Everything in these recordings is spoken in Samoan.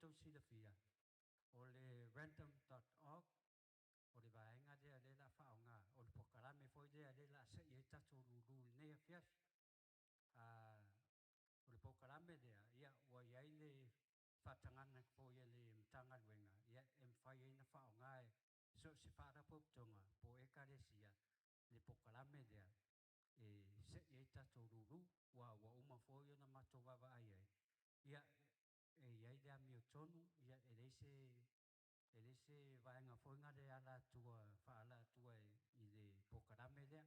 tou silafia, o le random.org, o le vaega lea o lea o le a faaaoga, o le polokalame foi lea o lea o le a se'i ai tatou lulu i lenei afiafi. O le polokalame lea, ia, ua i ai le faatagaga foi a le Matagaluega, ia, e mafai ai ona faaaoga e so o se faalapotopotoga po o Ekalesia le polokalame lea e se'i ai tatou lulu, aua ua uma foi ona matou vaavaai i ai, ia, e i ai le amiotonu, ia, e leai se vaega foi lea e ala atua, faaala atua i le polokalame lea.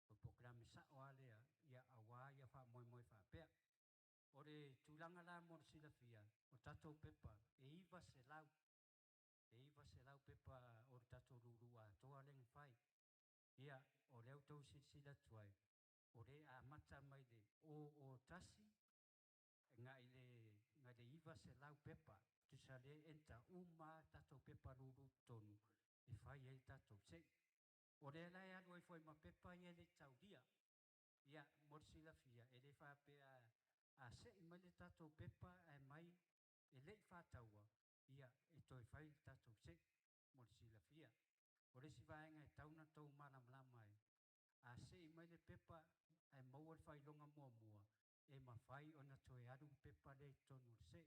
O le polokalame sao lava lea, ia aua faamoemoe faapea. O le tulaga la mo le silafia, o tatou pepa e 900, e 900 pepa o le tatou lulu atoa lea na fai. Ia, o lea ua outou silasila atu ai, o lea e amata mai le 001 agai i le 900 pepa. Tusa o lea e enter uma lava tatou pepa lulu i totonu e fai ai tatou se'i. O lea la e alu ai foi ma pepa ia e le i taulia. Ia, mo le silafia, e le faapea a se'i mai le tatou pepa ae aumai e le i faataua, ia, e toe fai le tatou se'i mo le silafia. O le isi vaega e tatau ona outou malamalama ai, a sei mai le pepa ae maua le faailoga muamua, e mafai ona toe alu le pepa lea i totonu o le se'i.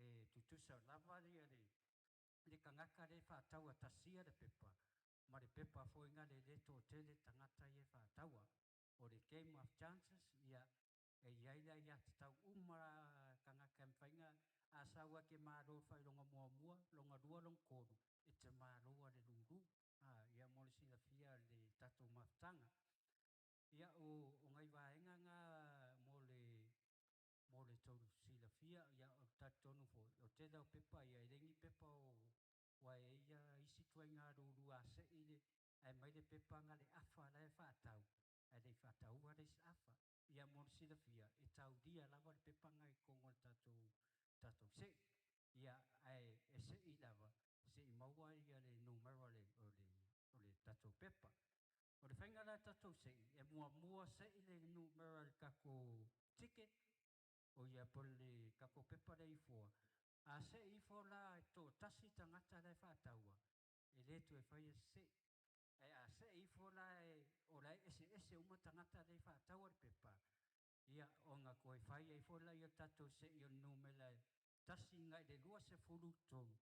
E tutusa lava le tagata lea e faataua tasia le pepa ma le pepa foi lea e toatele tagata ia e faataua. O le game of chances, ia, e i ai le aiatatau uma lava a tagata e mafai ona… A sau lava e te malo i le faailoga muamua, lona lua, lona tolu, e te malo lava i le lulu. Ia mo le silafia e le tatou mafutaga. Ia, o nai vaega na mo le tou silafia. Ia, ou te talitonu foi, o le tele lava o pepa ia, e le o ni pepa aua e i ai lava isi ituaiga lulu a sei ae aumai le pepa na o le afa la e faatau ae le i faataua le isi afa. Ia mo le silafia, e taulia lava le pepa lena i totonu o le tatou se'i. Ia, ae se'i lava seia maua le numera o le tatou pepa. O le faiga la o le tatou se'i, e muamua se'i le numera o le tatou ticket, po o le tatou pepa lea e i-4. A sei ifo la e toatasi le tagata la e faataua, e le toe faia se se'i. Ae a sei ifo la o la e eseese uma tagata ia e faataua le pepa, ia, ona toe fai ai foi lea o le tatou se'i o le numera e 1 agai le 23,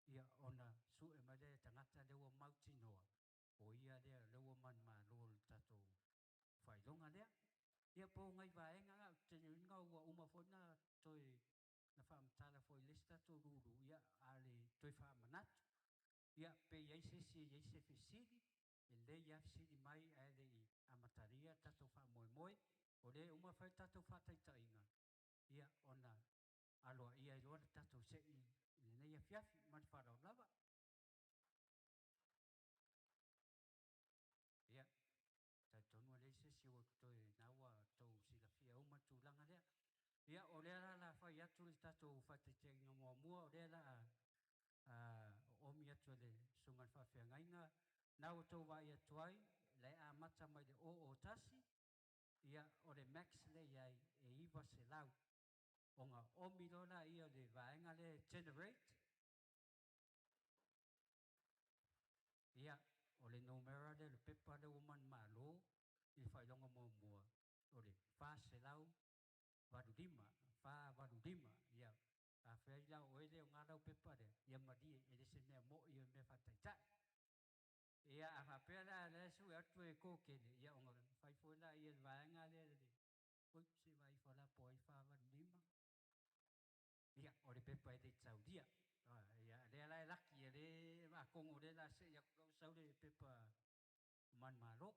ia, ona sue mai lea e le tagata lea ua mautinoa o ia lea o lea ua manumalo i le tatou faailoga lea. Ia po o nai vaega na, ou te talitonu ua uma foi ona toe faamatala foi i le isi tatou lulu, a o le toe faamanatu. Ia, pe i ai se isi e i ai se fesili, e lelei lava fesili mai ae le i amatalia le tatou faamoemoe. O lea e uma ona fai le tatou faataitaiga, ia, ona aloaia ai loa lea o le tatou se'i i lenei afiafi. Ma le faaaloalo lava. Ia, talitonu e leai se isi o totoe, o lena ua outou silafia uma le tulaga lea. Ia, o lea la o le a fai atu le tatou faataitaiga muamua, o lea o le a oomi atu e le susuga i le faafeagaiga. O lena ua outou vaai atu ai, o la e amata mai le 001, ia, o le max lea e i ai e 900. Ona oomi loa lea o le vaega lea e generate. Ia, o le numera lea o le pepa lea ua manumalo i le faailoga muamua, o le 485, 485. Ia, afai la o oe lea e ona lau pepa lea, ia malie, e le o se mea moni o le mea faataitai. Ia, a faapea la o la e sue atu e toatele, ia ona fai foi lea o le vaega lea, oi, se i vaai ifo la po o ai le 485? Ia, o le pepa e le i taulia. Ia, lea la e laki, o lea atonu o lea o le a sei atu la ua sau le pepa manumalo.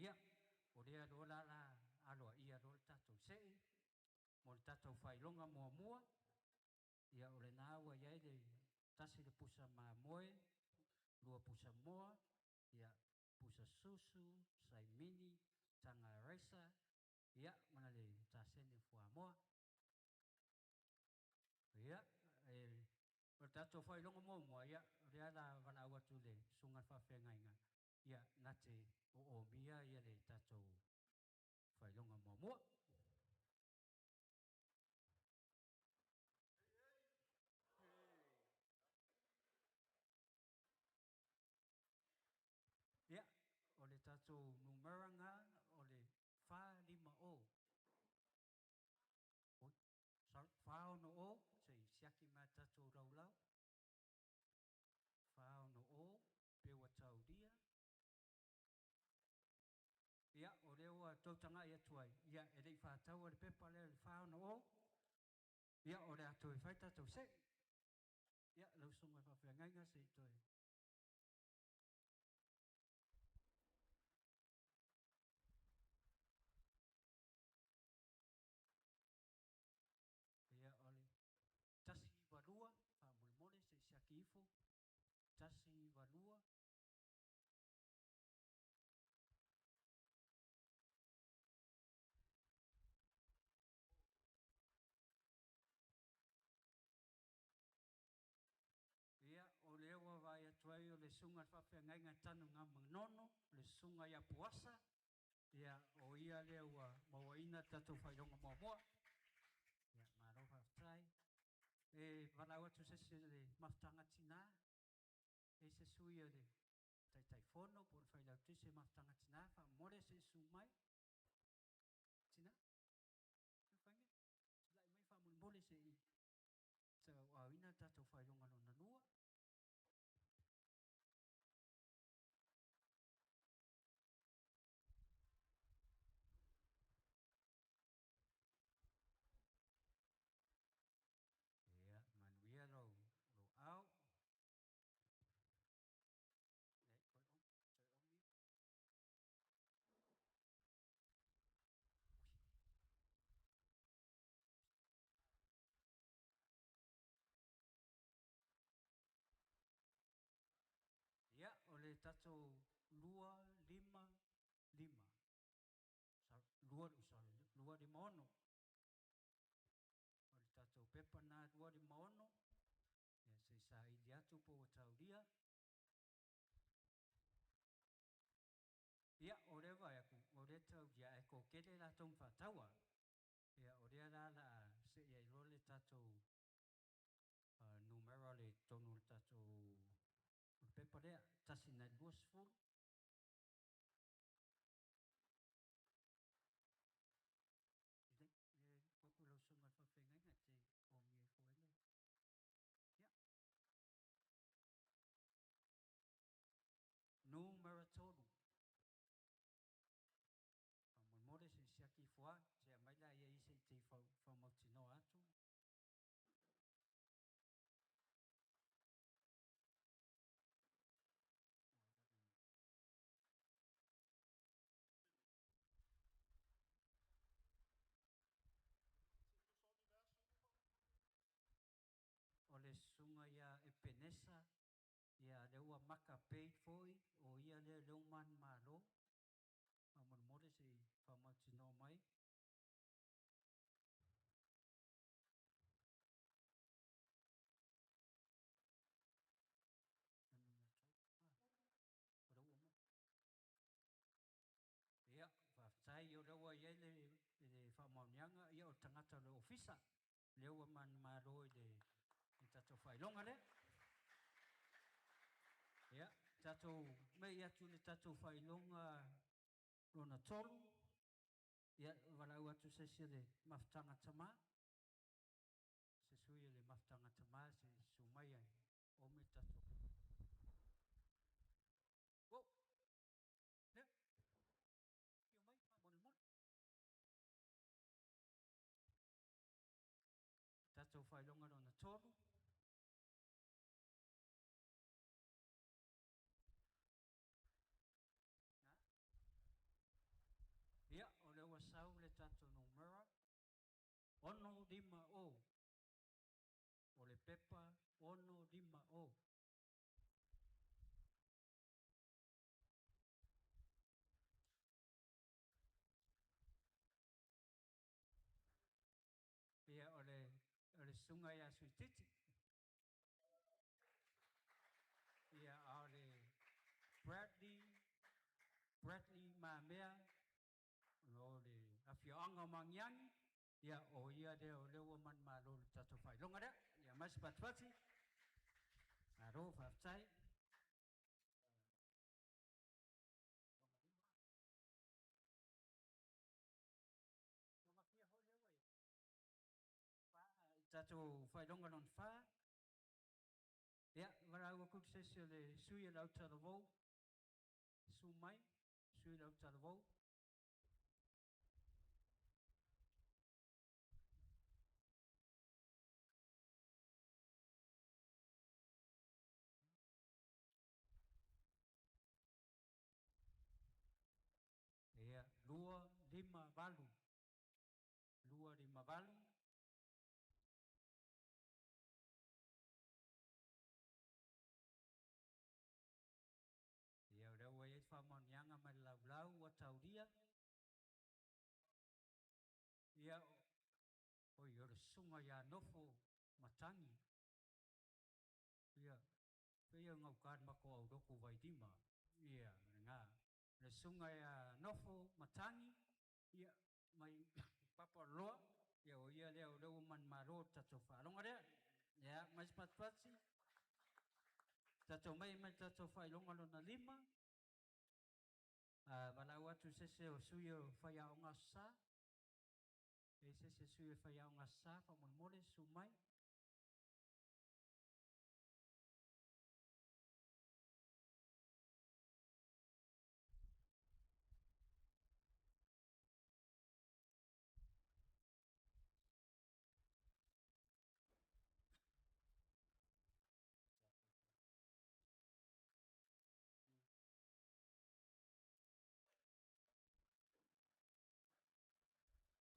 Ia, o lea loa la aloaia loa le tatou se'i mo le tatou faailoga muamua. Ia, o lena ua i ai le tasi le pusa mamoe, lua pusa moa, ia, pusa susu, saimini, taga araisa, ia, ma le tasene fuamoa. Ia, o le tatou faailoga muamua, ia, o lea o le a valaau atu i le susuga i le faafeagaiga, ia, na te oomia le tatou faailoga muamua. tatou numera lena o le 450. Oi, sorry, 460, se i siaki mai i le tatou laulau. 460, pe ua taulia. Ia, o lea ua tou tagai atu ai, ia, e le i faataua le pepa lea i le 460, ia, o le a toe fai le tatou se'i. Ia, lau susuga i le faafeagaiga se i toe... Ia, o le 192, faamolemole se i siaki ifo. 192. Ia, o lea ua vaai atu ai o le susuga i le faafeagaiga i Tanugamanono, le susuga ia Puasa, ia, o ia lea ua mauaina le tatou faailoga muamua. Ia, malo faafetai. E valaau atu i se isi o le Mafutaga a Tina, e i ai se sui o le Taitaifono po o le Failautusi o le Mafutaga a Tina, faamolemole se i susu mai. Tina, Ufagia, tulai mai faamolemole se i tauaaoina le tatou faailoga lona lua. Ia, manuia lou ao. Ia, o le tatou 255, sorry, 256. O le tatou pepa lena 256, ia se i saili atu po ua taulia. Ia, o lea e vaai atu o lea e taulia, ae toatele latou na faataua. Ia, o lea la o le a see ai loa le tatou numera o le totonu o le tatou o le pepa lea, tasi nai le 20. E lei, e lau susuga i le faafeagaiga e te omia ifo ai le... Ia. Numera 3. Faamolemole se i siaki ifo lava, se i aumai laia i i se i tei faamautinoa atu. O le susuga ia Epenesa, ia lea ua maka paid foi, o ia lea o lea ua manumalo. Faamolemole se i faamautinoa mai. Ia, faafetai o lea ua i ai le faamaoniaga, ia o le tagata o le Ofisa, lea ua manumalo i le tatou faailoga lea. Ia, tatou me'i atu i le tatou faailoga lona tolu, ia, e valaau atu i se isi o le Mafutaga a Tama, se sui o le Mafutaga a Tama se i susu mai e omi le tatou... Uou, lea, afio mai faamolemole. Tatou faailoga lona tolu. Ia, o lea ua sau le tatou numera, 650. O le pepa 650. Ia, o le susuga ia Suititi. Ia, a o le Bradley Mamea, o le afioaga o Magiagi, ia, o ia lea o lea ua manumalo i le tatou faailoga lea. Ia, aumai se fatufati. Malo faafetai. Tatou faailoga lona fa, ia, valaau atu i se isi o le sui o le autalavou, susu mai, sui o le autalavou. Ia, 2, 5, 8. 2, 5, 8. Ia, o lea ua i ai le faamaoniaga mai le laulau ua taulia. Ia, oi, o le susuga ia Nofo Matagi. Ia, pei e gauta i le matou aulotu i Vailima. Ia, lena. Le susuga ia Nofo Matagi, ia, mai Paparoloa, ia o ia lea o lea ua manumalo i le tatou faaloga lea. Ia, mai se patipati. Tatou mai ma le tatou faailoga lona lima. Valaau atu i se isi o sui o faiaoga Aso Sa. E i ai se isi o sui o faiaoga Aso Sa faamolemole, susu mai.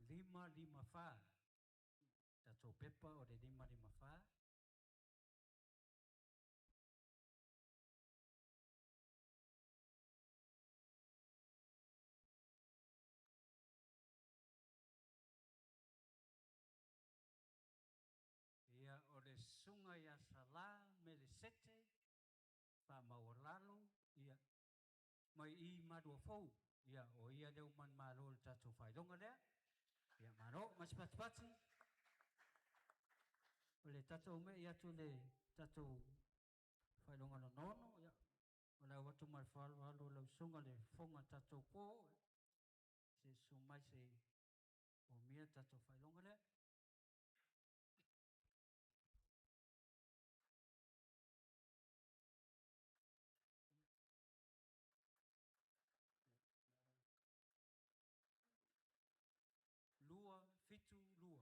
5, 5, 4. Tatou pepa o le 5, 5, 4. Ia, o le susuga ia Sala Melesete Faamaualalo, ia, mai i Maluafou, ia, o ia lea ua manumalo i le tatou faailoga lea. Ia, malo, mai se patipati. O le tatou me'i atu i le tatou faailoga lona ono, ia, valaau atu ma le faaaloalo lau susuga i le fofoga o le tatou po, se i susu mai se i omia le tatou faailoga lea. 2, 7, 2.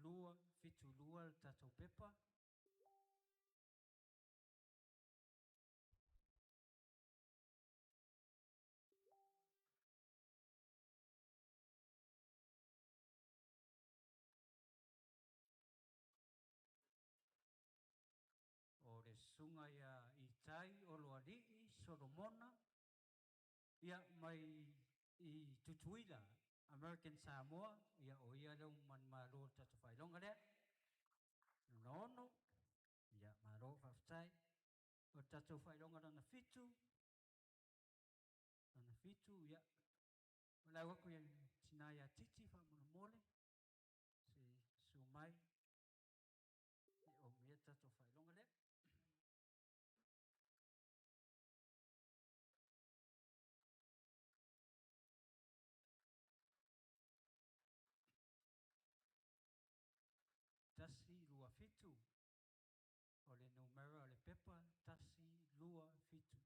2, 7, 2 le tatou pepa. O le susuga ia Itai Oloalii Solomona, ia, mai i Tutuila, American Samoa, ia, o ia lea ua manumalo i le tatou faailoga lea. Lona ono, ia, malo faafetai. O le tatou faailoga lona fitu, ia, valaau atu i le tina ia Titi faamolemole, se i susu mai e omia le tatou faailoga lea. 1, 2, 7. O le numera o le pepa, 1, 2, 7.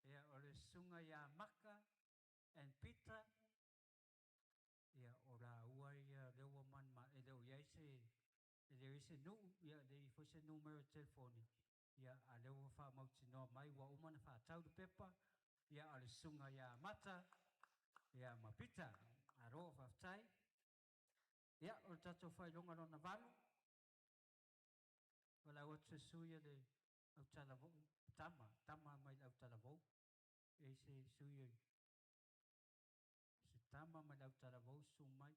Ia, o le susuga ia Maka and Peter, ia, o laua ia lea ua manuma, e le o i ai se, e le o i ai se nuu, ia, e leai foi se numera telefoni, ia, a o lea ua faamautinoa mai ua uma ona faatau le pepa, ia, o le susuga ia Mata, ia, ma Pita. Malo faafetai. Ia, o le tatou faailoga lona valu, valaau atu i se sui o le autalavou, tama, tama mai le autalavou. E i ai se sui, se tama mai le autalavou, susu mai.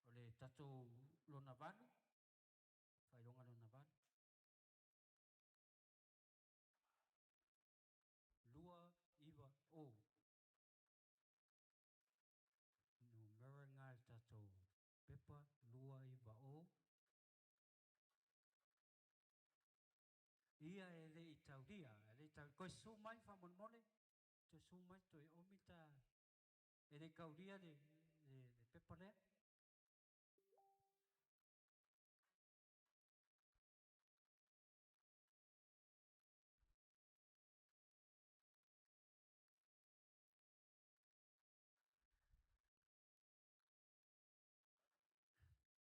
O le tatou lona valu, faailoga lona valu. 2, 9, 0. Numera lena i le tatou taulia, ae le i tau toe susu mai faamolemole, toe susu mai toe omi ta e le i taulia le pepa lea.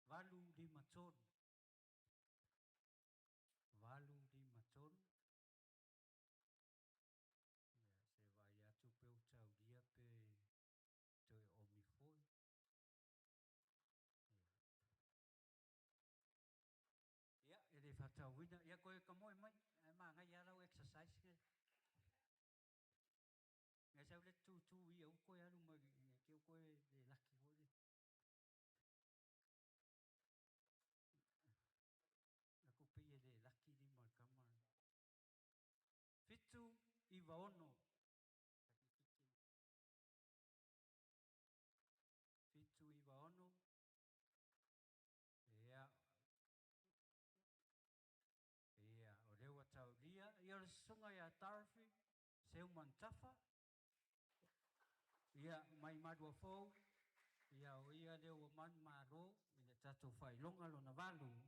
853. 853. Ia, se vaai atu pe ua taulia pe toe omi foi. Ia, e le faatauina, ia toe tamoe mai, ae manaia lava lau exercise lea. Nai sau le tutu ia ua toe alu mai ne i te i ua toe le laki foi le. Aku pei e le laki lima o le tama lea. 796. 796. Ia, ia, o lea ua taulia. Ia, o le susuga ia Dorothy Seumanutafa, ia, mai Maluafou, ia o ia lea ua manumalo i le tatou faailoga lona 8.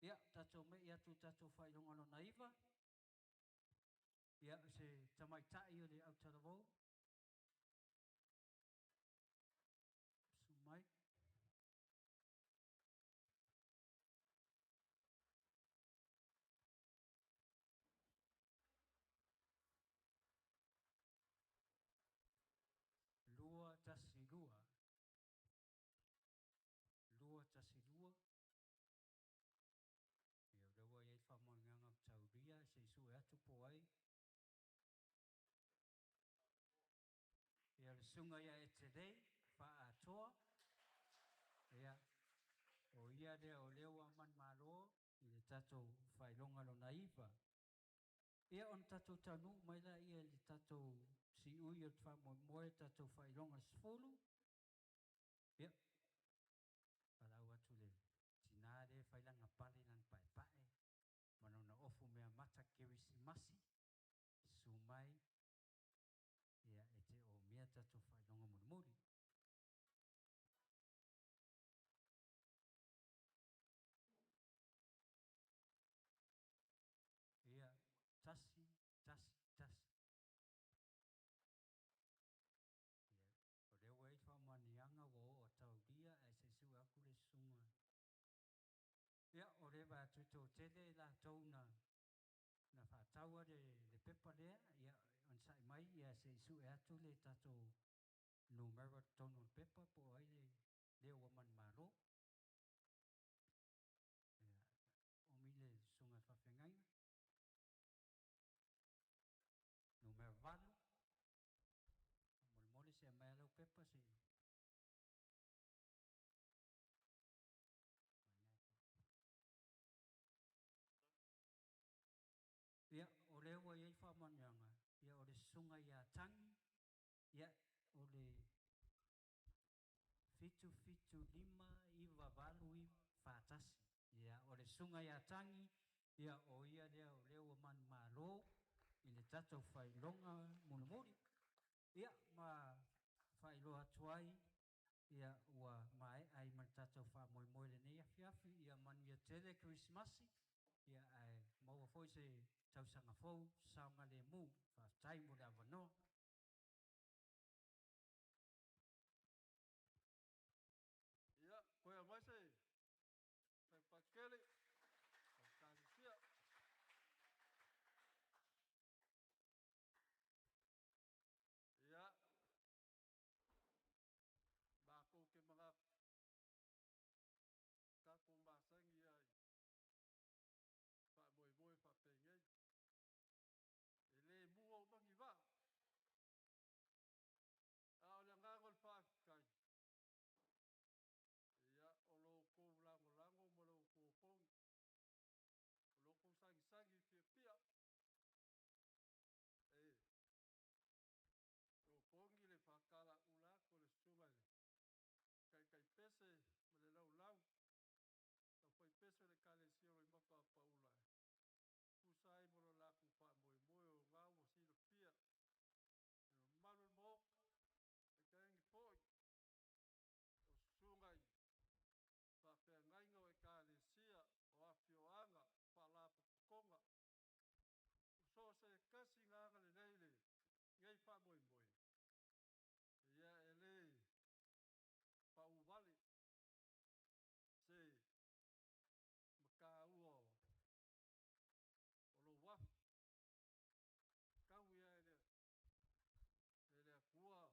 Ia, tatou me'i atu i le tatou faailoga lona 9, ia, o se tamaitai o le autalavou. Susu mai. 212. 212. Ia, o lea ua i ai le faamanuiaga o taulia, se i sue atu po o ai. Ia, o le susuga ia Etelei Faaatoa, ia, o ia lea o lea ua manumalo i le tatou faailoga lona 9. Ia, ona tatou taunuu mai lea i le tatou siui o le faamoemoe, tatou faailoga 10. Ia, valaau atu i le tina lea e fai lana pale i lana paepae ma lona ofu meamata kerisimasi, susu mai, ia, e te omia tatou faailoga mulimuli. Ia, 1, 1, 1. Ia, o lea ua i ai le faamanuiaga ua oo a taulia ae se i sue atu le susuga. Ia, o lea e vaai atu e toatele i latou na faataua le pepa lea, ia onosai mai ia se i sue atu le tatou numera i totonu o le pepa po o ai le ua manumalo. Ia, omi le susuga i le faafeagaiga. Numera 8, faamolemole se aumai lava lau pepa se i. Ia, o lea ua i ai le faamanuiaga, ia o le susuga ia Tagi, ia, o le 775 98 41. Ia, o le susuga ia Tagi, ia o ia lea o lea ua manumalo i le tatou faailoga mulimuli. Ia, ma faailoa atu ai, ia ua maea ai ma le tatou faamoemoe i lenei afiafi, ia manuia tele Kerisimasi, ia ae maua foi se tausaga fou saogalemu. Faafetai mo le avanoa. Ia, toe aumai se Pakele o le Ekalesia. Ia, matou te manatu, tatou masani lava i faamoemoe faapenei, e le mua uma ni vaa, a o le agaga o le faafetai, ia, o lo outou lagolago ma lo outou opogi, o lo outou sagisagi fiafia e opogi le faatalaula atu a le susuga i le Taitaipese ma le Laulau, le aufaipese o le Ekalesia Loimata o Apaula e tusa ai ma lo latou faamoemoe. faamoemoe, ia e le pau vale se mataua o lou afi, taui lava e le Atua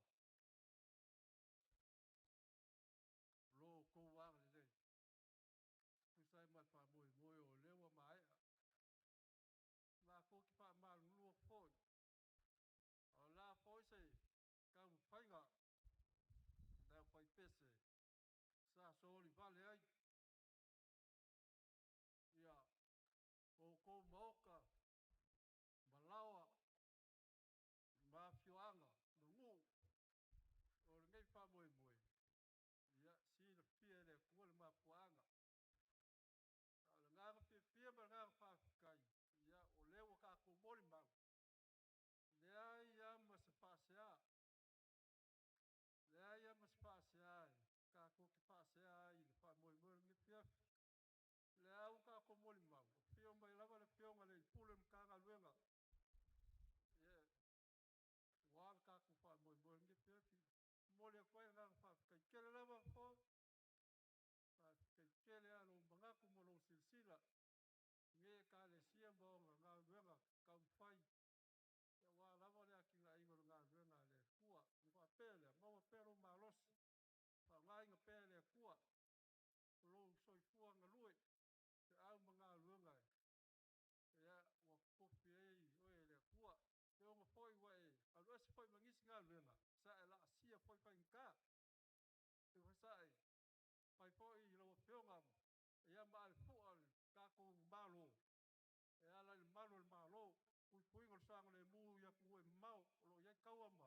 lo outou agalelei e tusa ai ma le faamoemoe o lea ua maea. Matou te faamalulu atu foi, o le a foi se taumafaiga a le aufaipese sa solivale ai ia outou maota ma laoa ma afioaga ma nuu o lenei faamoemoe, ia silafia e le Atua le mafuaaga. A o le agaga fiafia ma le agaga faafetai, ia o lea ua tatou molimau, e leai lava ma se faasea, leai lava ma se faasea tatou te faasea ai i le faamoemoe o lenei afiafi. O lea ua tatou molimau, afio mai lava le Afioga i le Ofisa Sili o Pulega o le Matagaluega aua le tatou faamoemoe i lenei afiafi. E momoli atu ai le agaga faafetai tele lava Ford, faafetai tele lava i lou manatu ma lou silasila i lenei Ekalesia ma ona galuega taumafai aua lava le atinaeina o le galuega a le Atua. Ona faapea lea, maua pea lou malosi, faaaogaina pea e le Atua lou soifua galue i feau ma galuega ua totofi ai oe e le Atua. E ono foi ua e alu ese foi ma nisi galuega, sa e laasia foi faigata, sa e fai foi lau Afioga ma alefua o le tatou Malo e ala i le malu o le Malo, puipuiga o le saogalemu i atunuu e mamao o lo o i ai taua ma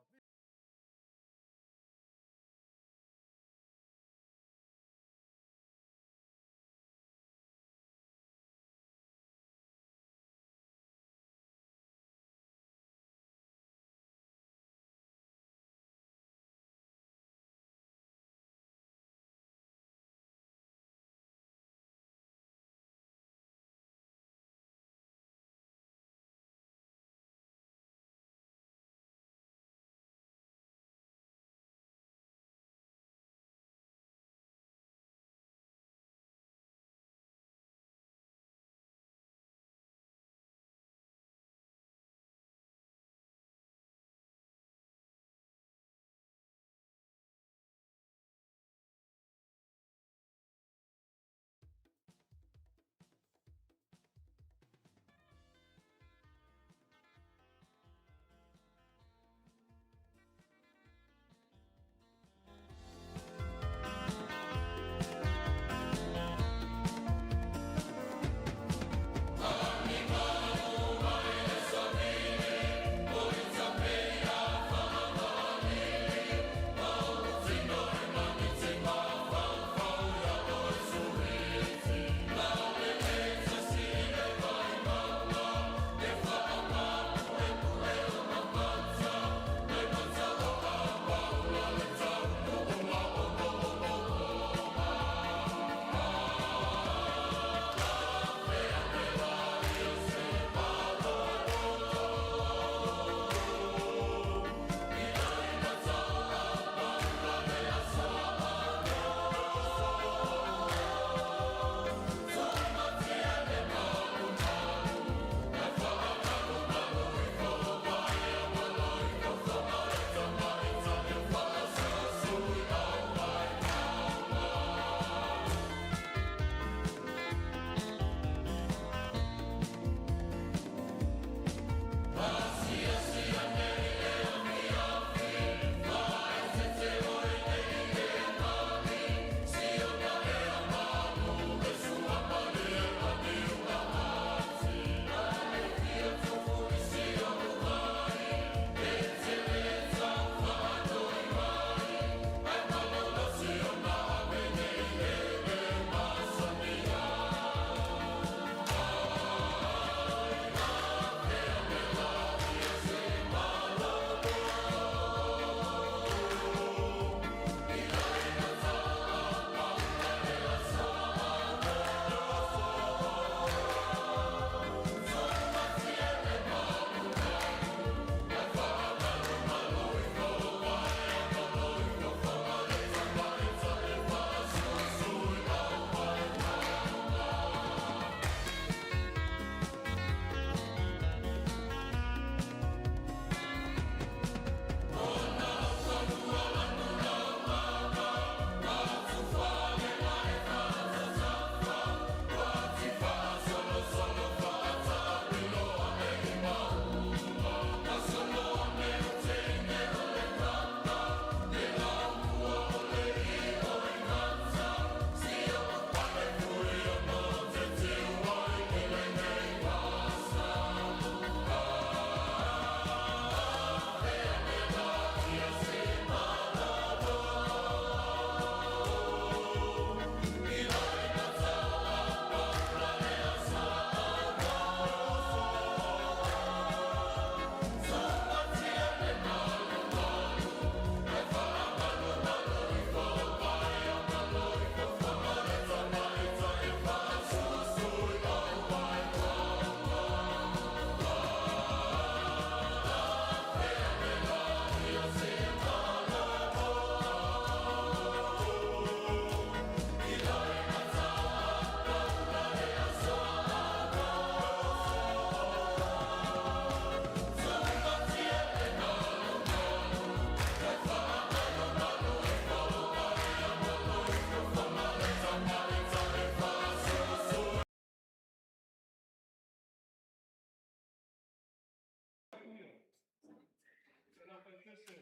aemaise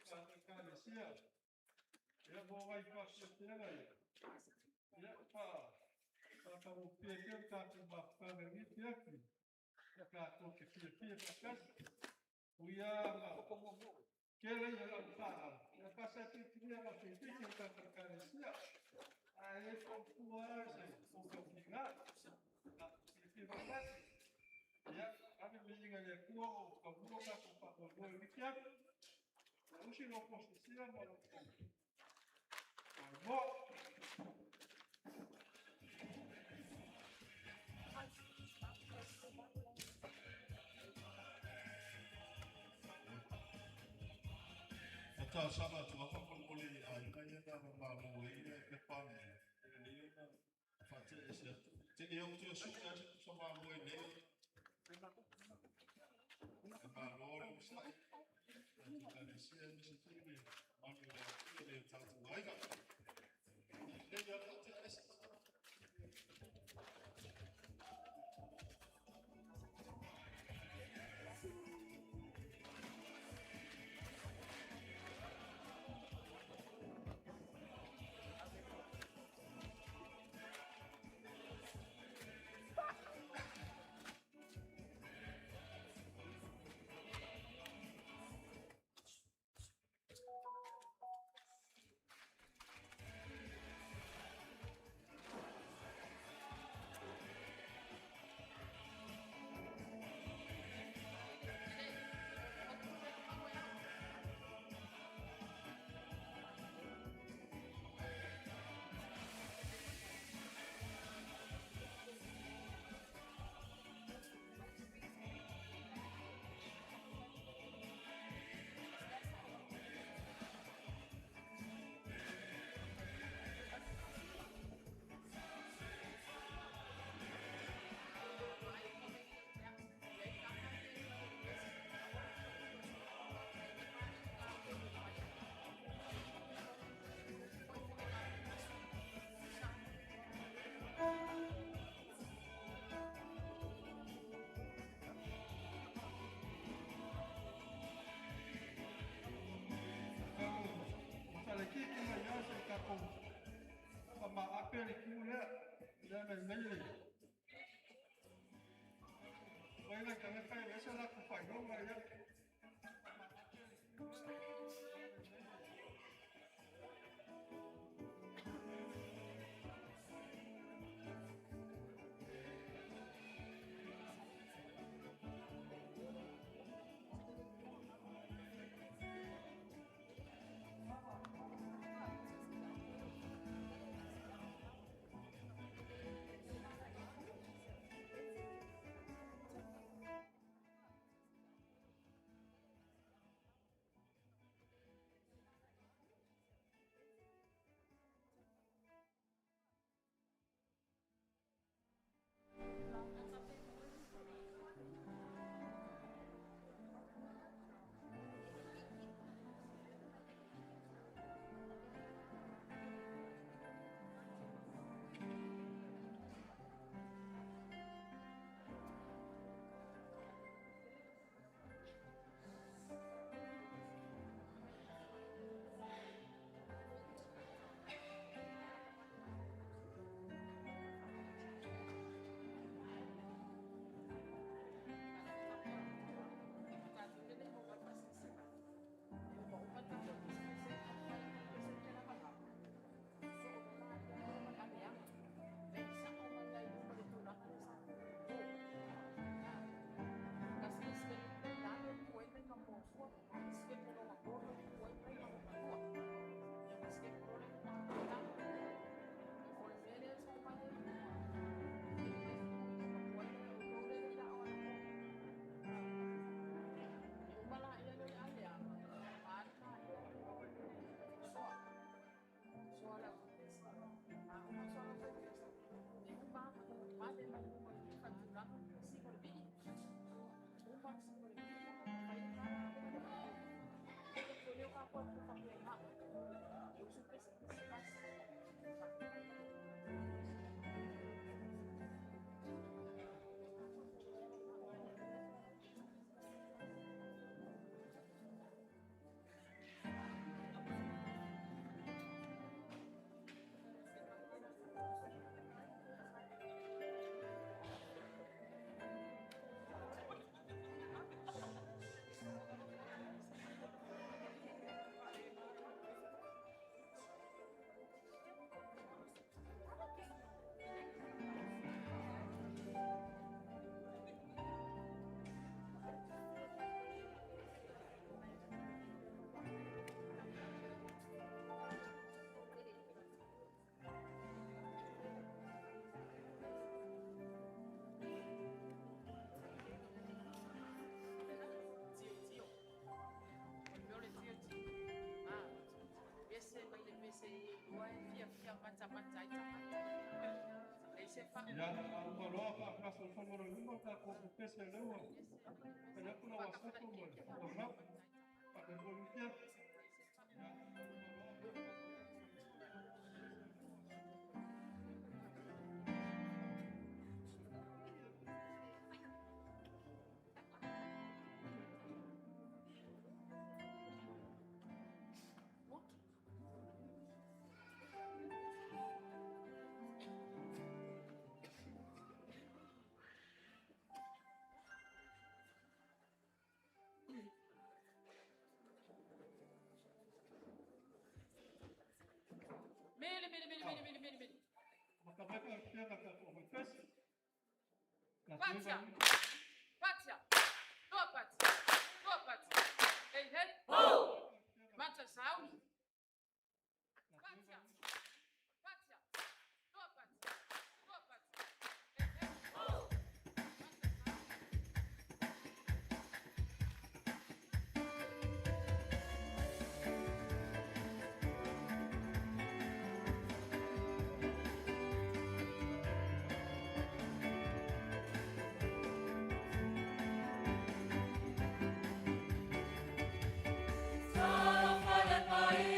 tatou Ekalesia. Ia, mo nai faafiafiaga ia, ia, faatagofie pea le tatou mafutaga i lenei afiafi, tatou te fiafia faatasi. Ui lava ma tele ia lau faaala, ia tasi lava filifiliga na filifili e le tatou Ekalesia, ae le fautua lava se fautautaiga. Tatou fiafia faatasi. Ia, ave le viiga i le Atua ua taunuu lo tatou faamoemoe i lenei afiafi. Ia usi lo outou silasila ma lo outou moa. E talosaga atu lava faamolemole i aiga ia na malo ai le pepa nei, e lelei ona faate'e atu. E te le o toe sue lava se pusa malo e nei. E malo le onosai tatou Ekalesia aemaise foi le mamalu o le atunuu e le o tatou aiga. E lelei lava le faate'a ese. Ua falekiiki mai lava se i tatou faamaape le queue lea, lea na i ai le omai nai tagata e ese a latou faailoga ia. Ia, a uma loa faagasolosolo i luma le tatou pepese lea ua fai atu lau asofo ma le folau. Faamolemole. Ia, a uma loa. Mele, mele, mele, mele, mele, mele, mele. Maka mai faapiaga tatou pepese. Patia. Patia. Tua patia. Tua patia. Hei, hei. Ho! Mata sauni. Patia. Patia. Tua patia. Tua patia. Hei, hei. Ho! Mata sauni. Talofa le paia.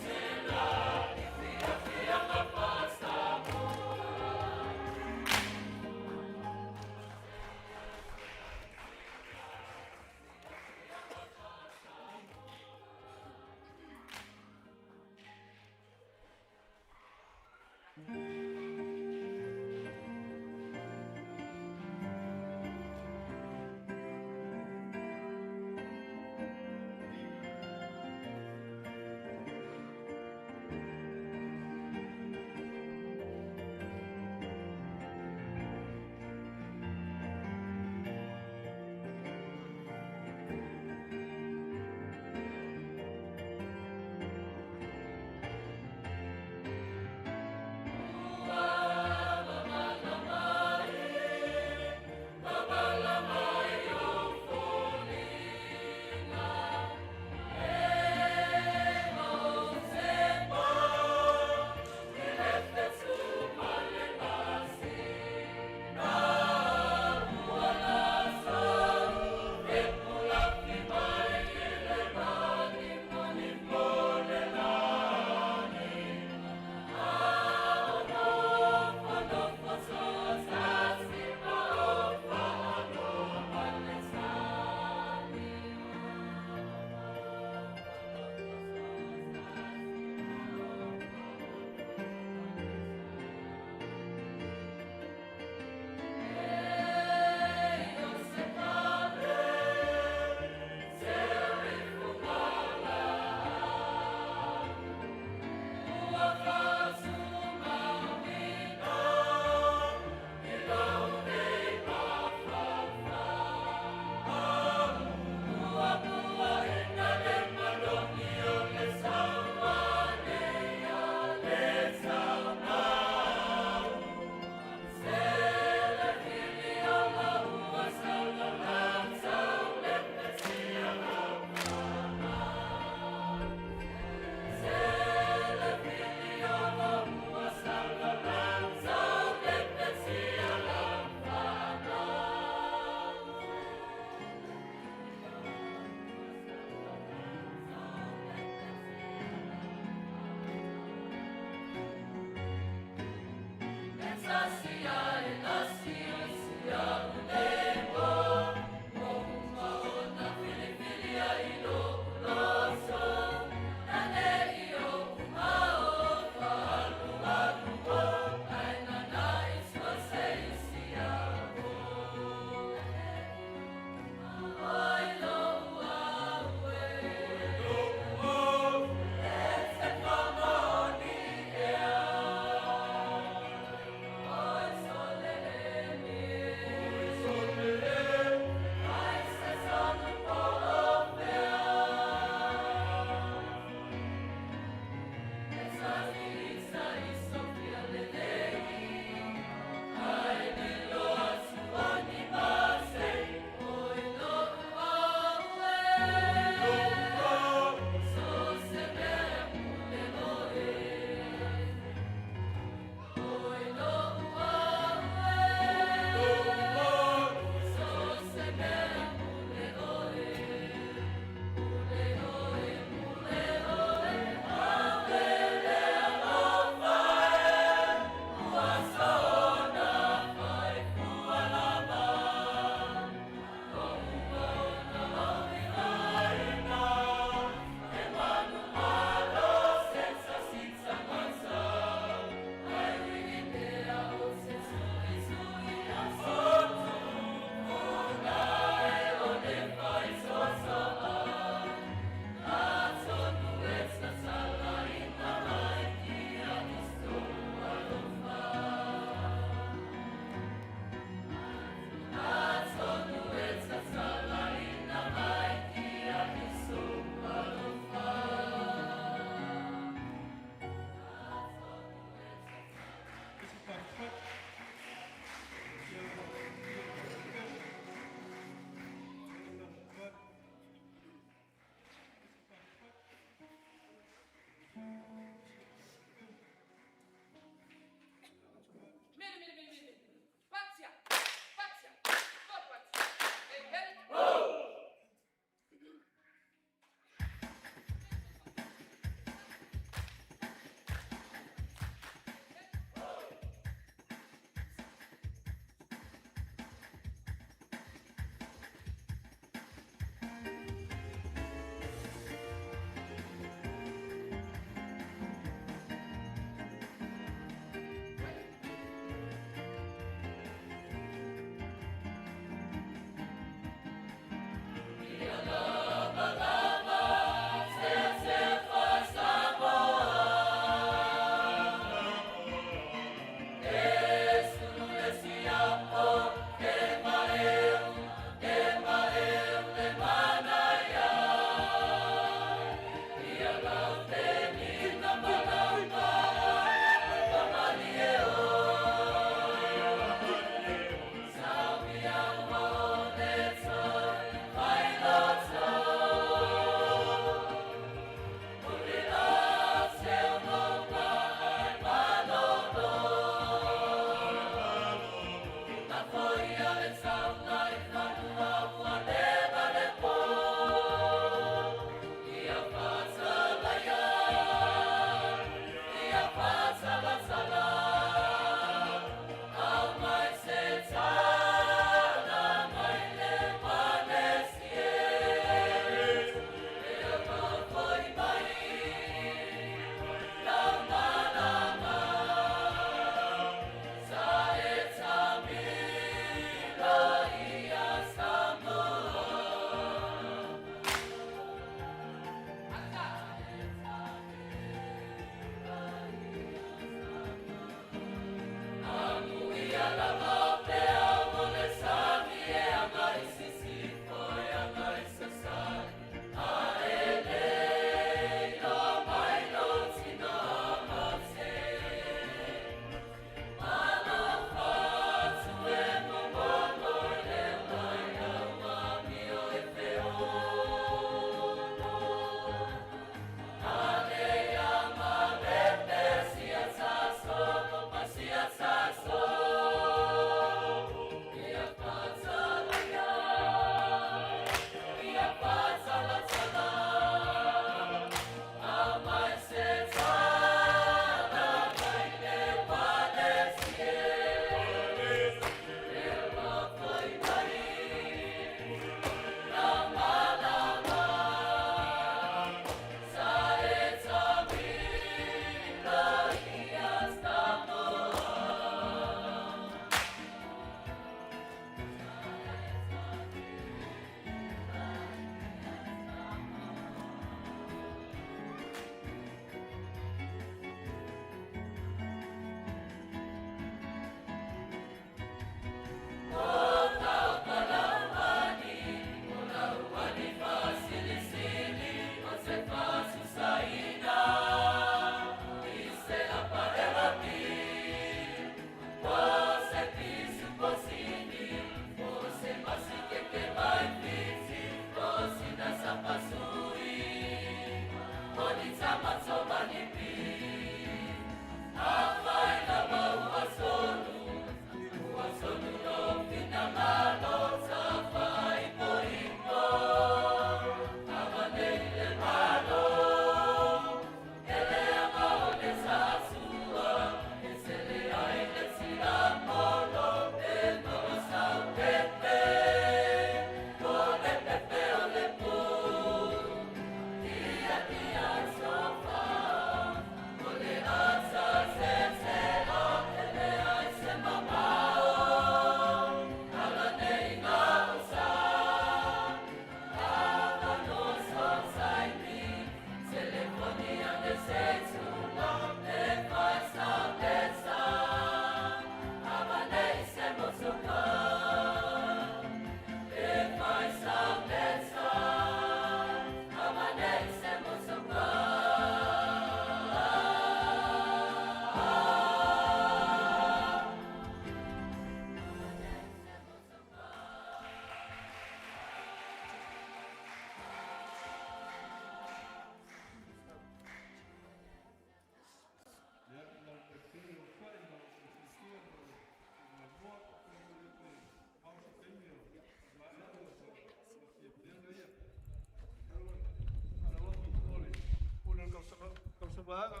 vaega.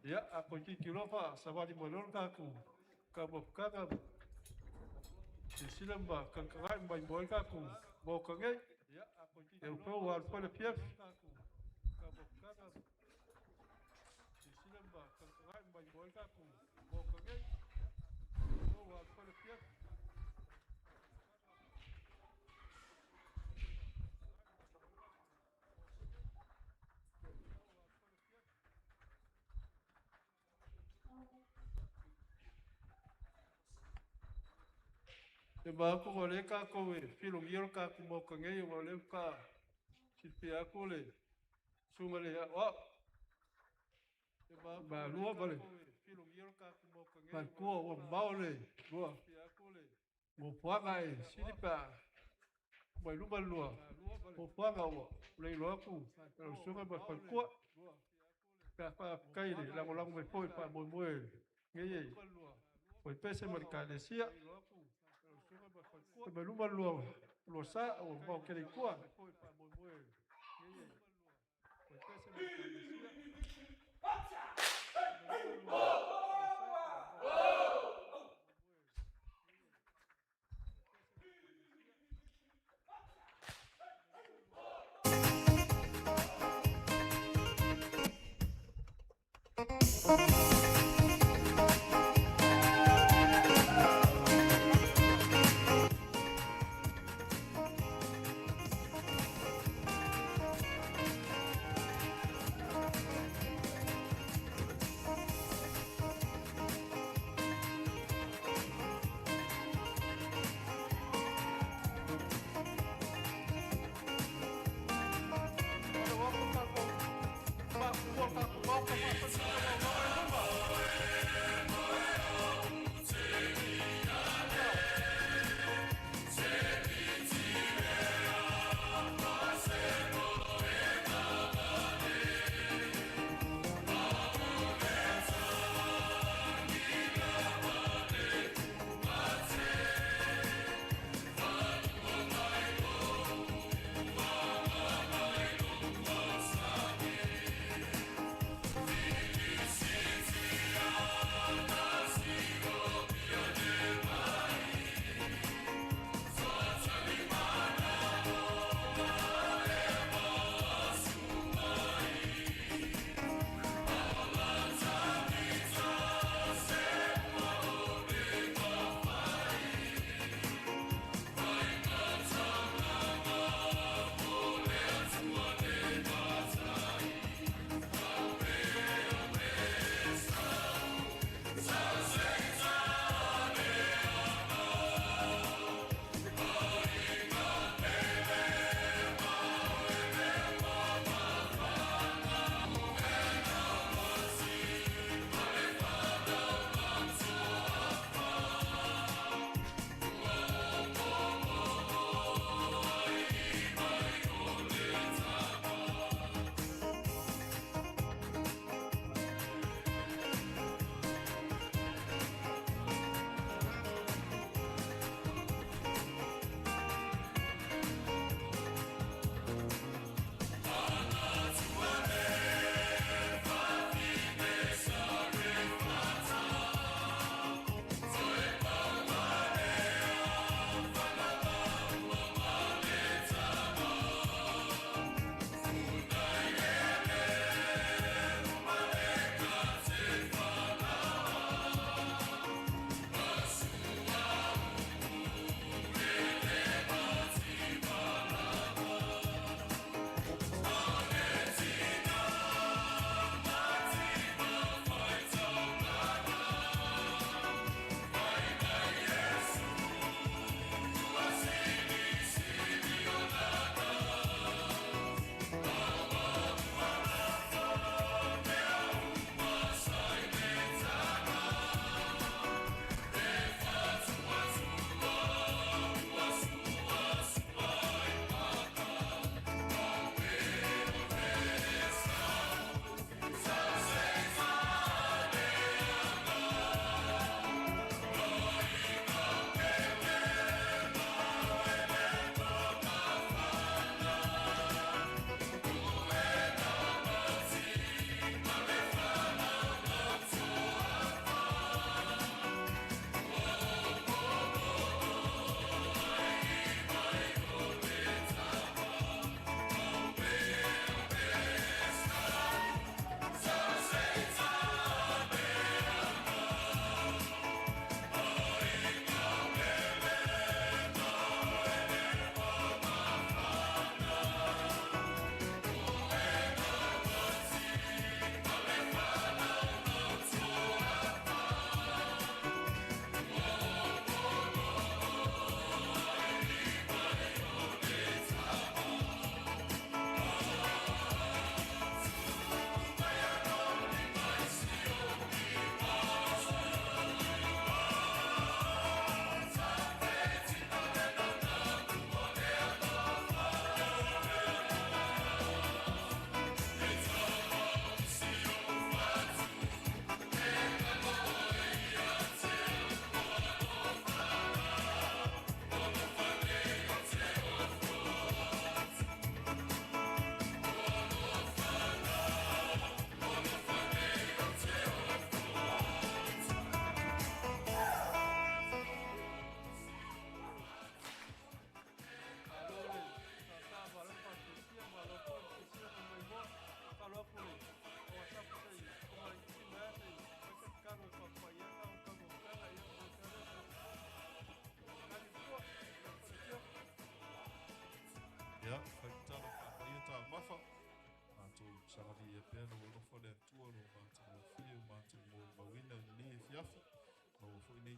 Ia, a toeitiiti loa faasavali mai loa le tatou taumafataga ma silasila ma tagatagai ma maimoa ai le tatou Maota nei. E pei ua alu foi le afiafi. E manatu o lea tatou e filogia le tatou Maota nei, ona o lea faatoa silafia atu le susuga i le Aoao Malua ma le faletua ua mamao le lua nofoaga, ae sili pe a tuu mai luma le lua nofoaga ua le iloa atu lau susuga ma le faletua. Pe faafetai i le lagolago mai foi i le faamoemoe nei Fuaipese ma le Ekalesia. Mai luma le lua sa ua mamao tele i tua.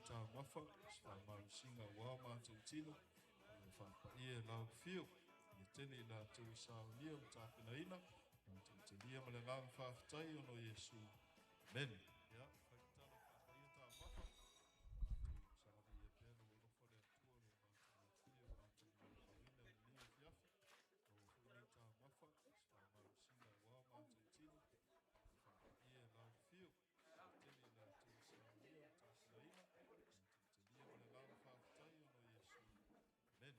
taumafa, o se faamalosiga auā o matou tino, ia faapaia e lau Afio, ia tele i latou e saunia ma tapenaina, matou talia ma le agaga faafetai ona o Iesu. Amene. Ia, fai le tala faapaia taumafa, matou saga viia pea lou alofa le Atua, lo matou lofia, matou valaauina i lenei afiafi, maua foi nei taumafa, o se faamalosiga auā o matou tino, ia faapaia e lau Afio, ia tele i latou e saunia ma tapenaina, matou talia ma le agaga faafetai ona o Iesu. Amene.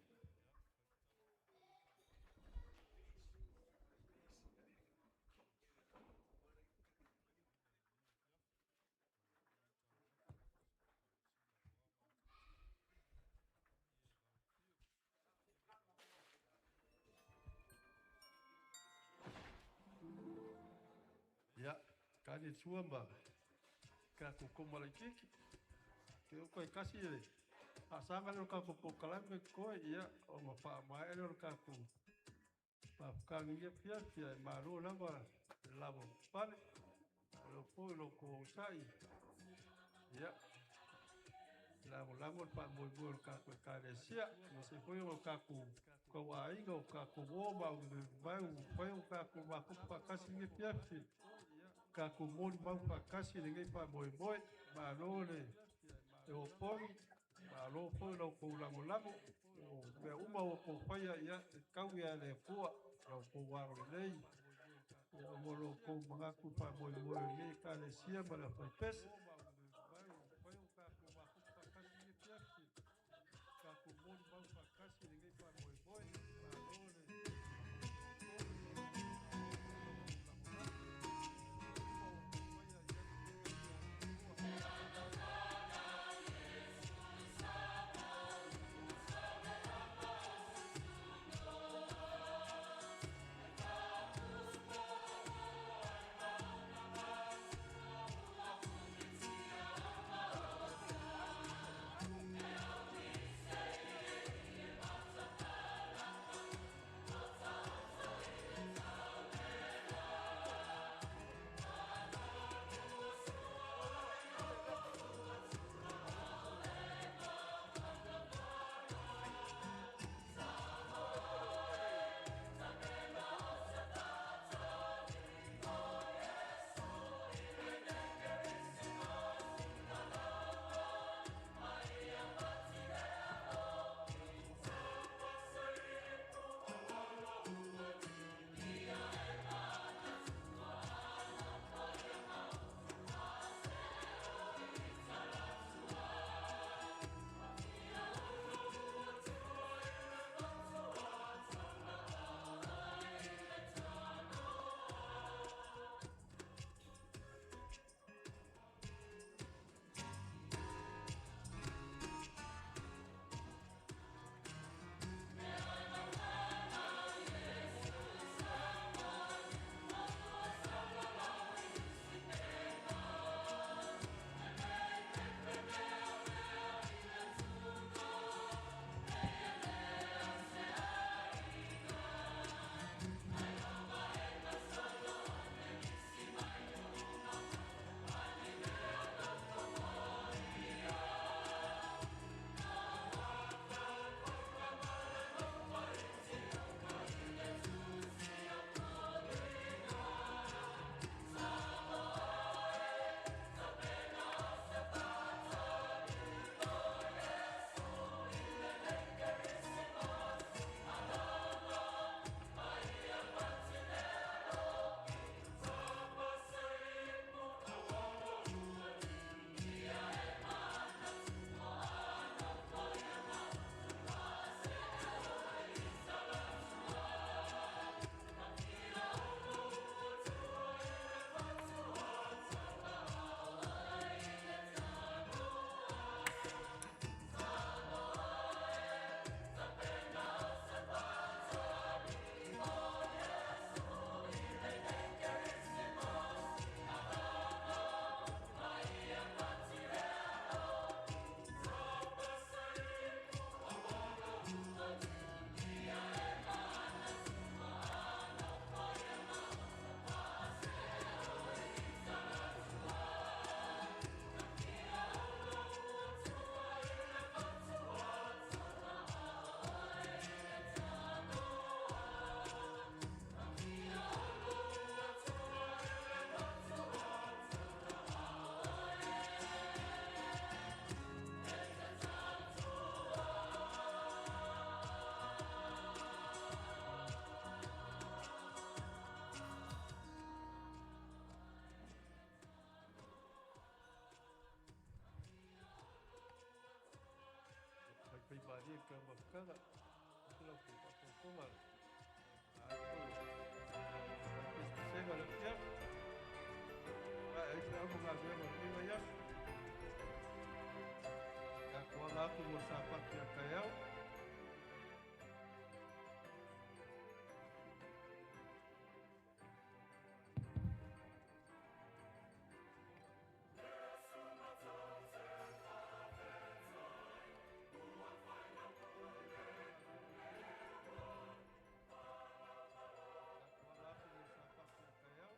Ia, tali le sua ma tatou koma laitiiti. Te o koe tasi le faasaga lea o le tatou polokalame totoe, ia, ona faamaea lea o le tatou mafutaga i lenei afiafi, ae malo lava le lavapapale, malo foi lo outou onosai, ia, e lagolago le faamoemoe o le tatou Ekalesia, aemaise foi o tatou tauaiga o tatou uo ma auiliilimae ua mafai ona tatou mafuta faatasi i lenei afiafi, tatou molimau faatasi i lenei faamoemoe. Malo le opogi, malo foi lo outou lagolago, o mea uma ua outou faia, ia, e tau ia le Atua lo outou agalelei, ia, mo lo outou manatu faamoemoe o lenei Ekalesia ma le aufaipese. Faimalie le taumafataga, aemaise la outou faafogafoga a ai foi o faapispisega o le afiafi. Maea ai feau ma galuega o lenei vaiaso. Tatou ala atu mo le Sapati a taeao. Tatou ala atu mo le Sapati a taeao.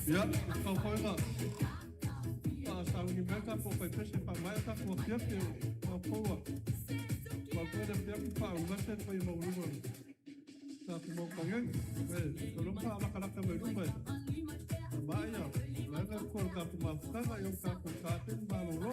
Ia, tau foi na faasauni mai tatou faipese faamaea tatou afiafi o matou ua toe le afiafi faaulase le paia maualuga o le tatou Maota nei. E sologa faalatalata mai luma e faamaea vaega o le tatou mafutaga, ia o tatou tapeni malolo.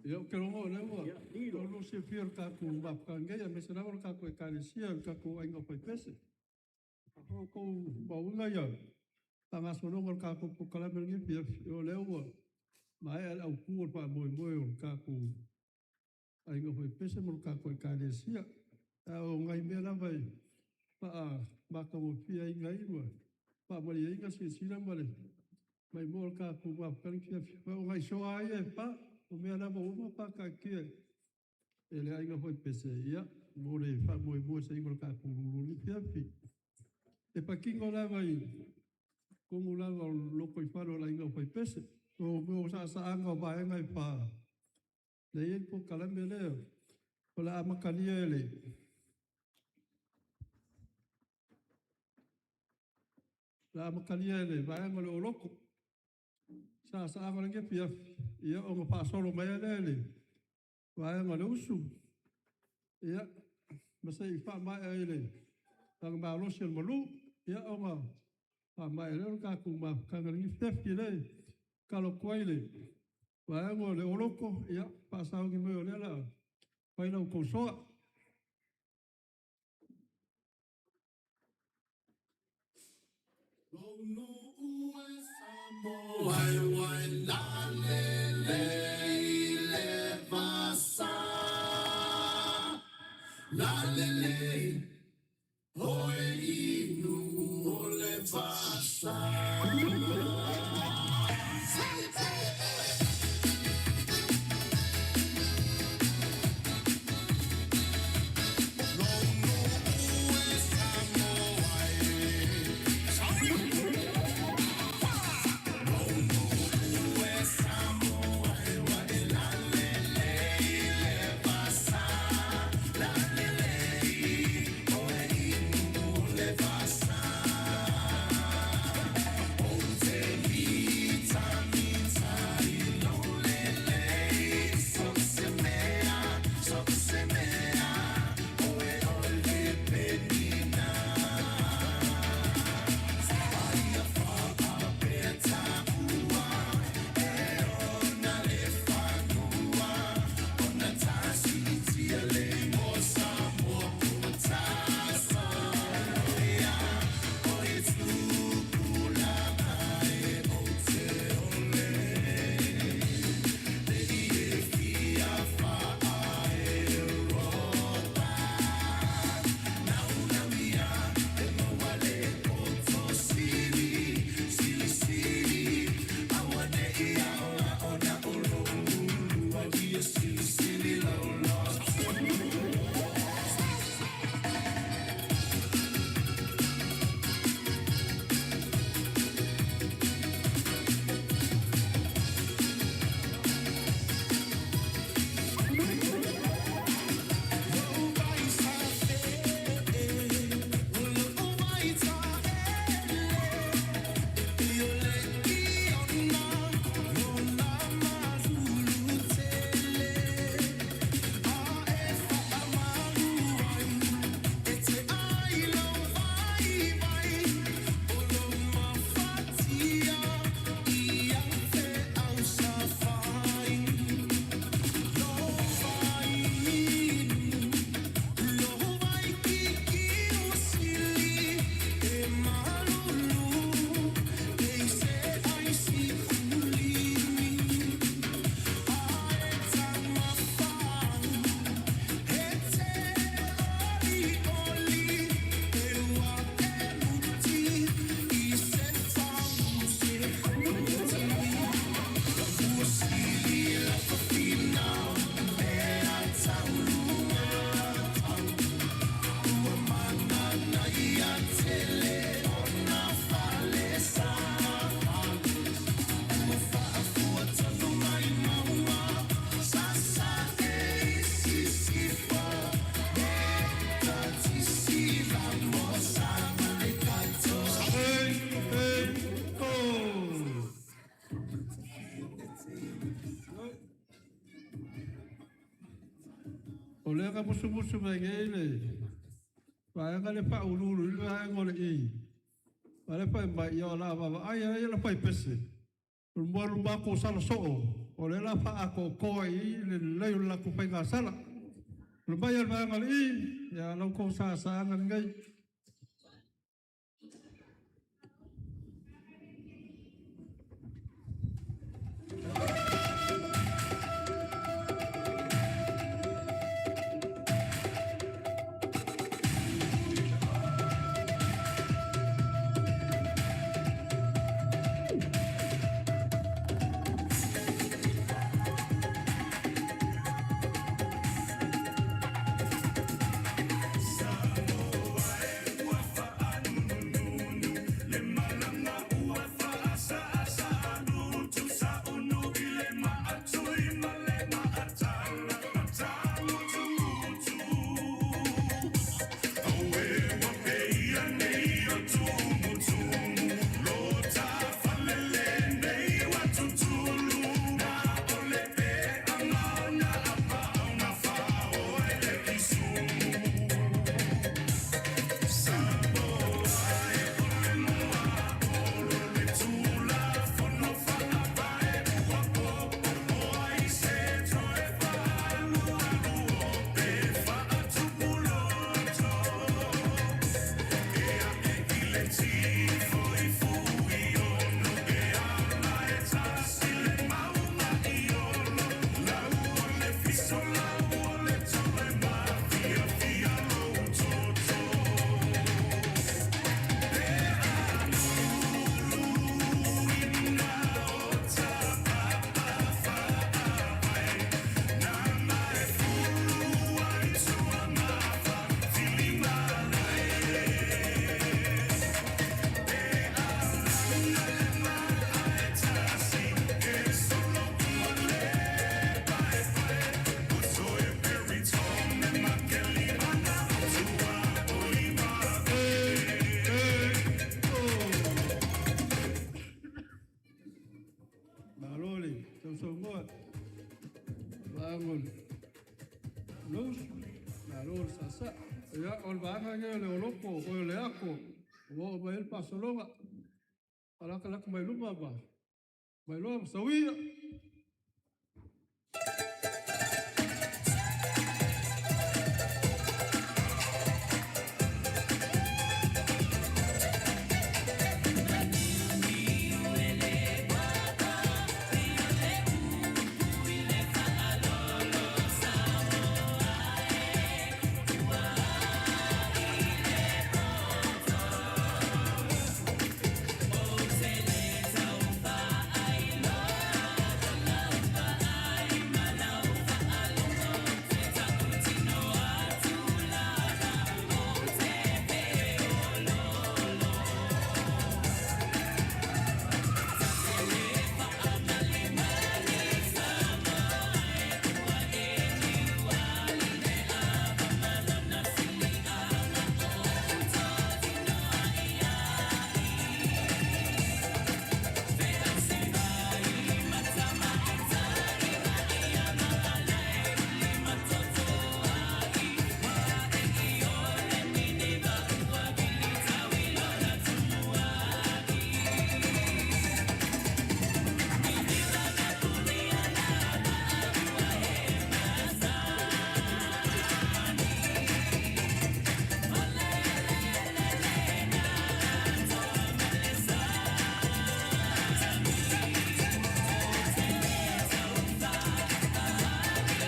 Ia, ou te logo o lea ua lou silafia o le tatou mafutaga nei, aemaise lava o le tatou Ekalesia, le tatou aiga faipese. O outou mauga ia faagasologa o le tatou polokalame i lenei afiafi, o lea ua maea le autu o le faamoemoe o le tatou aiga faipese ma le tatou Ekalesia. A o nai mea lava e faamatagofie ai ma faamalieina silasila ma le maimoa o le tatou mafutaga i lenei afiafi, o nai soa lava ia e 4, o mea lava ua uma ona faataatia e le aiga faipese, ia, mo le faamoemoe o le tatou lulu i lenei afiafi. E patino lava i totonu lava o le lotoifale o le aiga faipese, o mea o saasaaga o vaega e 4, lea e i ai le polokalame lea, o le a amatalia e le vaega o le Ooloko saasaaga o lenei afiafi, ia ona faasolo mai ai lea i le vaega o le Usu, ia, ma se i faamaea i le lagomalosi o le Malu, ia ona faamaea lea o le tatou mafutaga i lenei afiafi. O lea e tatalo atu ai i le vaega o le Ooloko, ia faasauni mai o lea o le a fai la outou soa. O lea na musumusu mai nei le vaega le faauluulu i le vaega o le E. A lea fai mai, ia o le a vaavaai lava la faipese, o le malu matou sala soo, o lea la faaatoatoa i i le lelei o le latou faigasala. O le mai o le vaega o le E, ia lau tou sasaaga lenei. Malo le sausaunoa, vaega o le Lous, malo le saasaa. Ia, o le vaega lenei o le Olopo, o le Ako, ua oo mai ai le faasologa. Falatalata mai luma ma mailoa ma sauia. Malo le sausaunoa, malo le saasaa.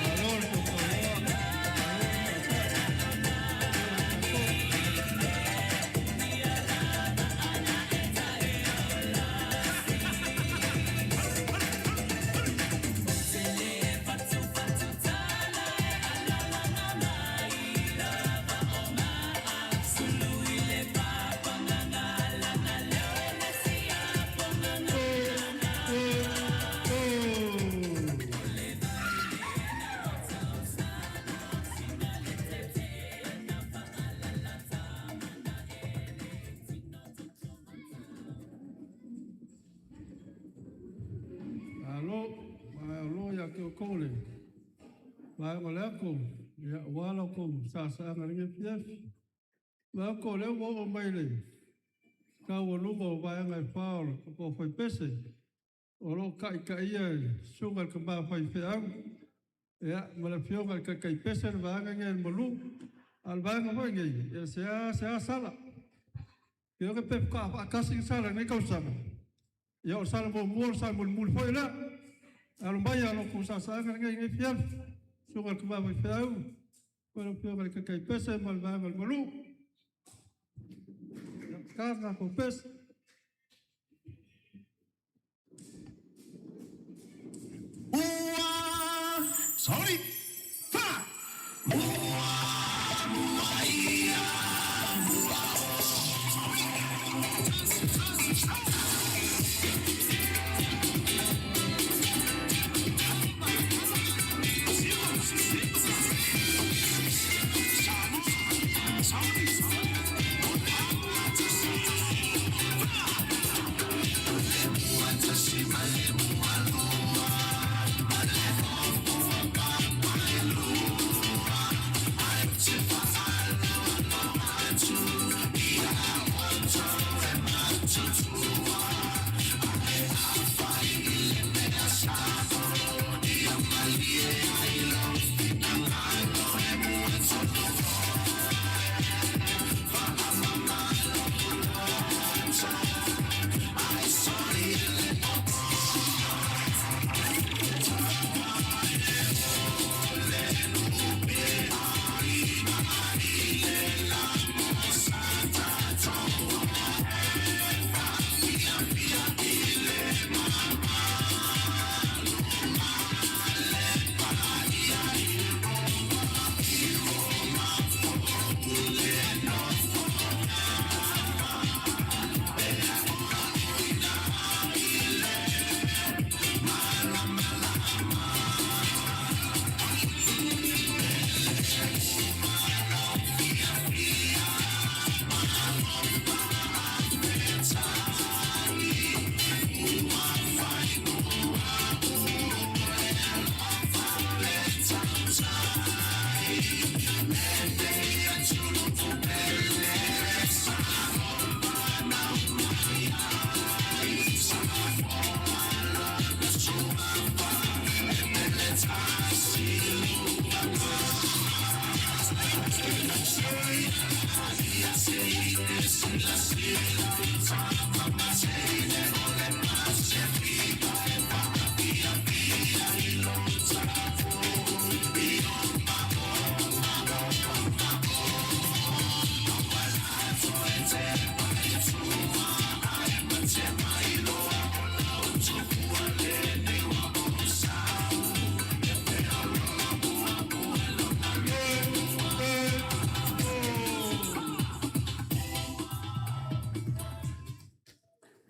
Malo le tatou. Malo, malo ia te outou le vaega o le ako. Ia, aua la outou sasaaga i lenei afiafi. Ma oko o lea ua oo mai le taualuga o vaega e fa o le Toto Faipese, o lo o taitaia e le Susuga i le Tama Faifeau, ia, ma le Afioga i le Taitai Pese le vaega lenei o le Malu. A o le vaega foi lenei, e seā sala. Ou te iloa pe faatoa faatasi ona sala i lenei tausaga, ia o le sala muamua o le sala mulimuli foi lea. Alo mai a o la outou saasaaga lenei i lenei afiafi, Susuga i le Tama Faifeau, lau Afioga i le Taitai Pese ma le vaega o le Malu. Ia, ta le tatou pese. Ua sauni fa mua ia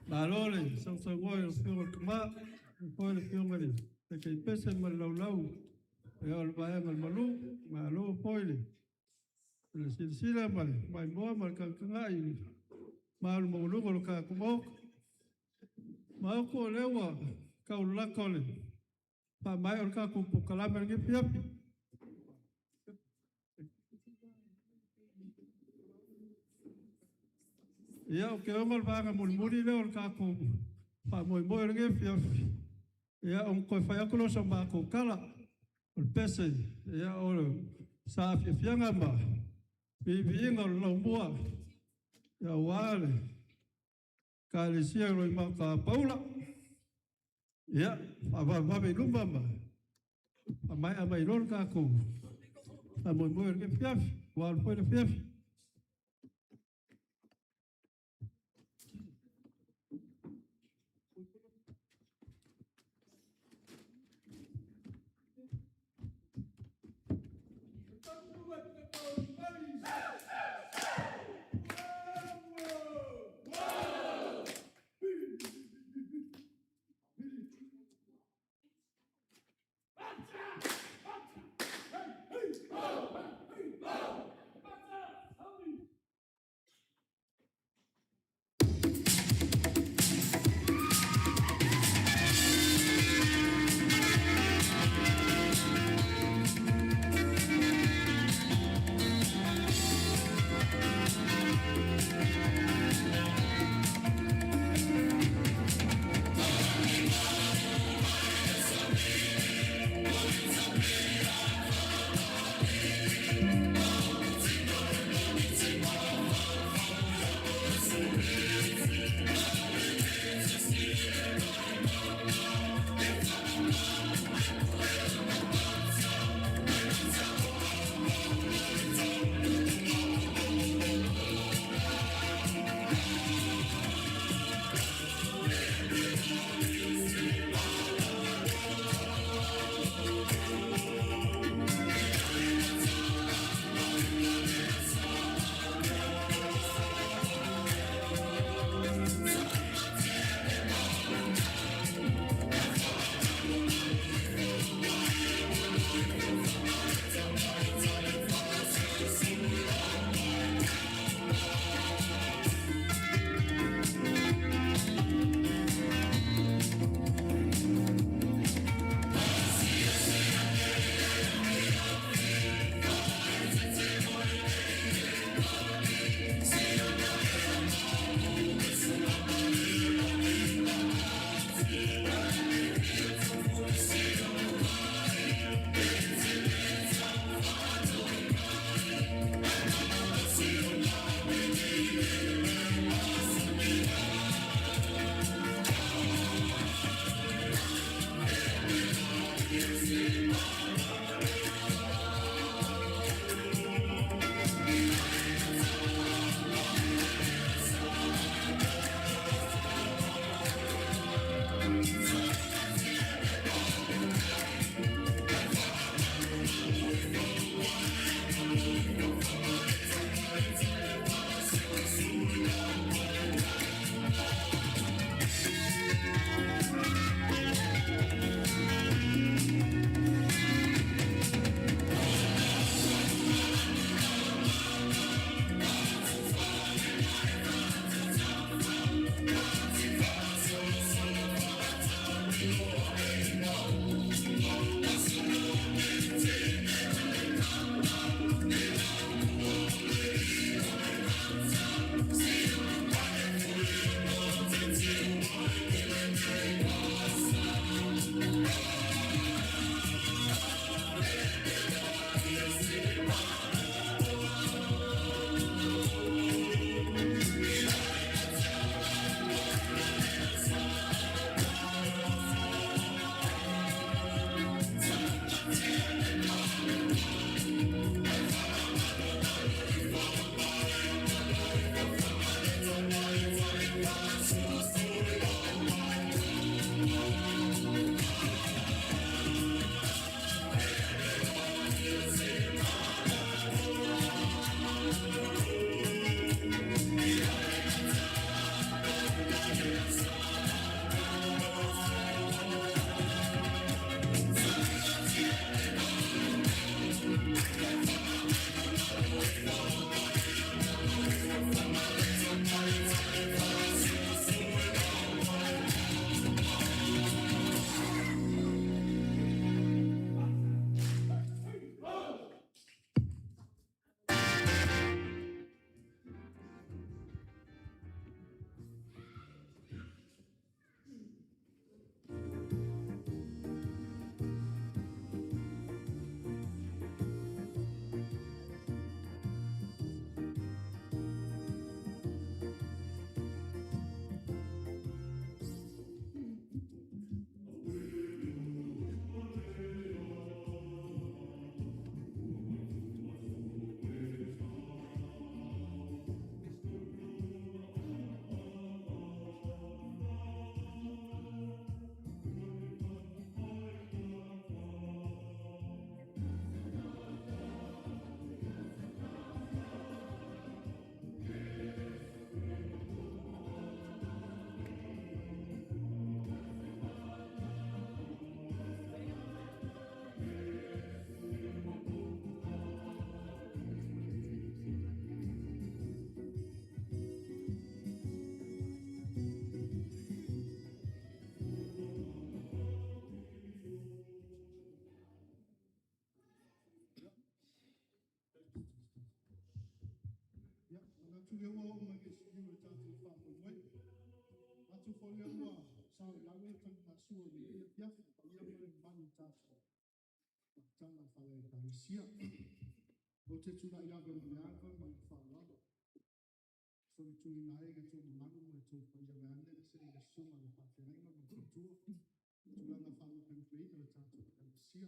Malo le sausaunoa i lau Afioga i le Tama, faapea foi le Afioga i le Taitai Pese ma le laulau o le vaega o le Malu. Malo foi le silasila ma le maimoa ma le tagatagai i le mamalu maualuga o le tatou Maota. Ma o lea ua tau lata o le faamaea o le tatou polokalame i lenei afiafi. Ia, ou te iloa o le vaega mulimuli lea o le tatou faamoemoe o lenei afiafi, ia ona toe fai atu lea o se matou tala. O le pese, ia o le saafiafiaga ma viiviiga o le laumua aua le Ekalesia Loimata Paula. Ia, faavavevave i luma ma faamaea mai loa le tatou faamoemoe o lenei afiafi. Ua alu foi le afiafi. Ia, manatu lea ua oo mai i le siui o le tatou faamoemoe. Manatu foi lea ua sao i lalo le taligasua i lenei afiafi, le paia ma le mamalu o tatou mafutaga faale-Ekalesia. Ou te tulai lava ma le ava ma le faaaloalo e solituina ai lo outou mamalu ma lo outou paia, vaeane le susuga i le faafeagaiga ma le faletua, tulaga faalupelupeina o le tatou Ekalesia.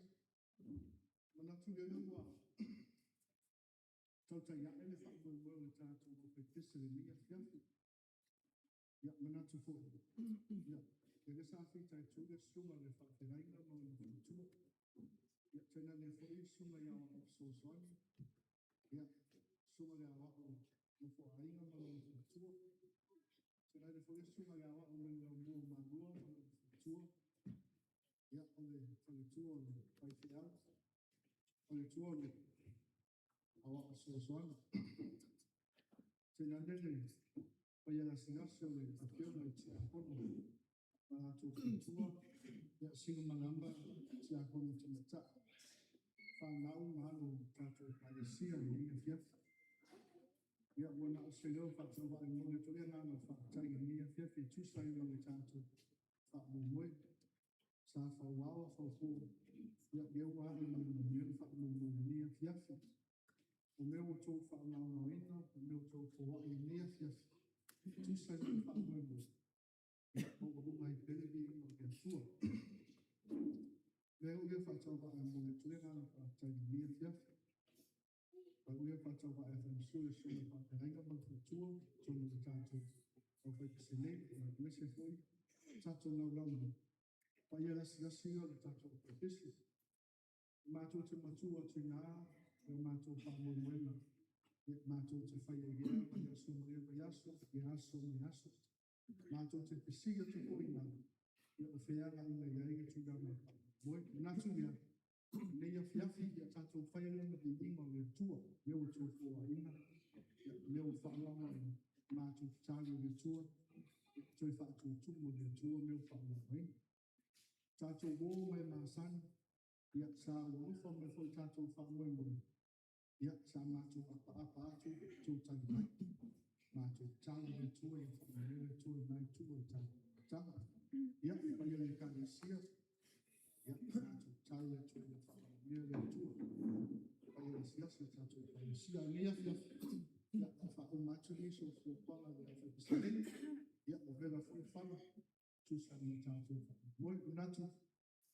Manatu lea ua tautai a'e le faamoemoe o le tatou aufaipese i lenei afiafi. Ia, manatu foi, ia, lea sa fitaituga le susuga i le faafeagaiga ma lona faletua, ia tainane foi le susuga i aoao fesoasoani, ia, susuga i le aoao Nofo a Aiga ma lona faletua, tainane foi le susuga i le aoao mai le Laumua o Malua ma lona faletua, ia, o le faletua o le faifeau, faletua o le aoao fesoasoani. Tainane le paia lasilasi o le afioga i Tiakono ma latou faletua, ia Silimalama Tiakono Tamaitai, fanau ma alo o le tatou Ekalesia i lenei afiafi. Ia, ua na o se leo faatauvaa e momoli atu ai le agaga faafetai i lenei afiafi e tusa ai ma le tatou faamoemoe. Sa fauao faupo, ia lea ua ae ma le manuia le faamoemoe i lenei afiafi. O mea ua outou faagaogaoina ma mea ua outou foai i lenei afiafi e tusa ai ma le faamoemoe, ia maualuga ai pea le viiga o le Atua. O le mea ia faatauvaa e momoli atu ai le agaga faafetai i lenei afiafi. O au ia faatauvaa e faimasuo le susuga i le faafeagaiga ma le faletua i totonu o le tatou aufaipese nei, aemaise foi tatou laulau i paia lasilasi ia o le tatou aufaipese. Matou te matua atu i ina i le matou faamoemoega, matou te faia i lea vaiaso ma lea vaiaso, ia aso ma aso. Matou te fesili atu foi i ina, ia o fea e againa i ai le tulaga o le faamoemoe. Ona manatu lea, i lenei afiafi, ia tatou faia lea ma viiga o le Atua i mea ua outou foaiina, mea ua faagaogaoina. Matou tatalo i le Atua ia toe faatutumu e le Atua mea ua faagaogaoina. Tatou uo ma e masani, ia sa ou alofa mai foi i le tatou faamoemoe, ia sa matou apaapa atu i le tou tali mai. Matou tatalo i le Atua ia faamanuia le Atua i lena itu o le tatou mafutaga. Ia, le paia o le Ekalesia, ia matou tatalo i le Atua ia faamanuia le Atua i paia lasilasi o le tatou Ekalesia. A o lenei afiafi, ia, a faauma atu nisi o fuafuaga a le aufaipese nei, ia ua vela foi le fala e tusa ai ma le tatou faamoemoe. Ou te manatu,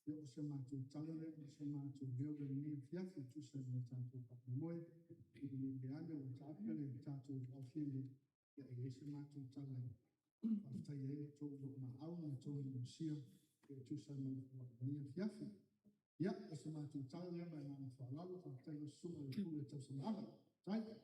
ia o se matou tala lea ma so matou leo i lenei afiafi e tusa tusa ai ma le tatou faamoemoe. Ina ne i meaane ua taape le tatou aofia nei, e i ai se matou tala e faafetaia ai lo outou lotomaau ma le tou lagolagosia e tusa ai ma le foai i lenei afiafi. Ia, o se matou tala lea ma le agaga faaaloalo. Faafetai i lau Susuga i le Pule Tausamaaga. Faafetai.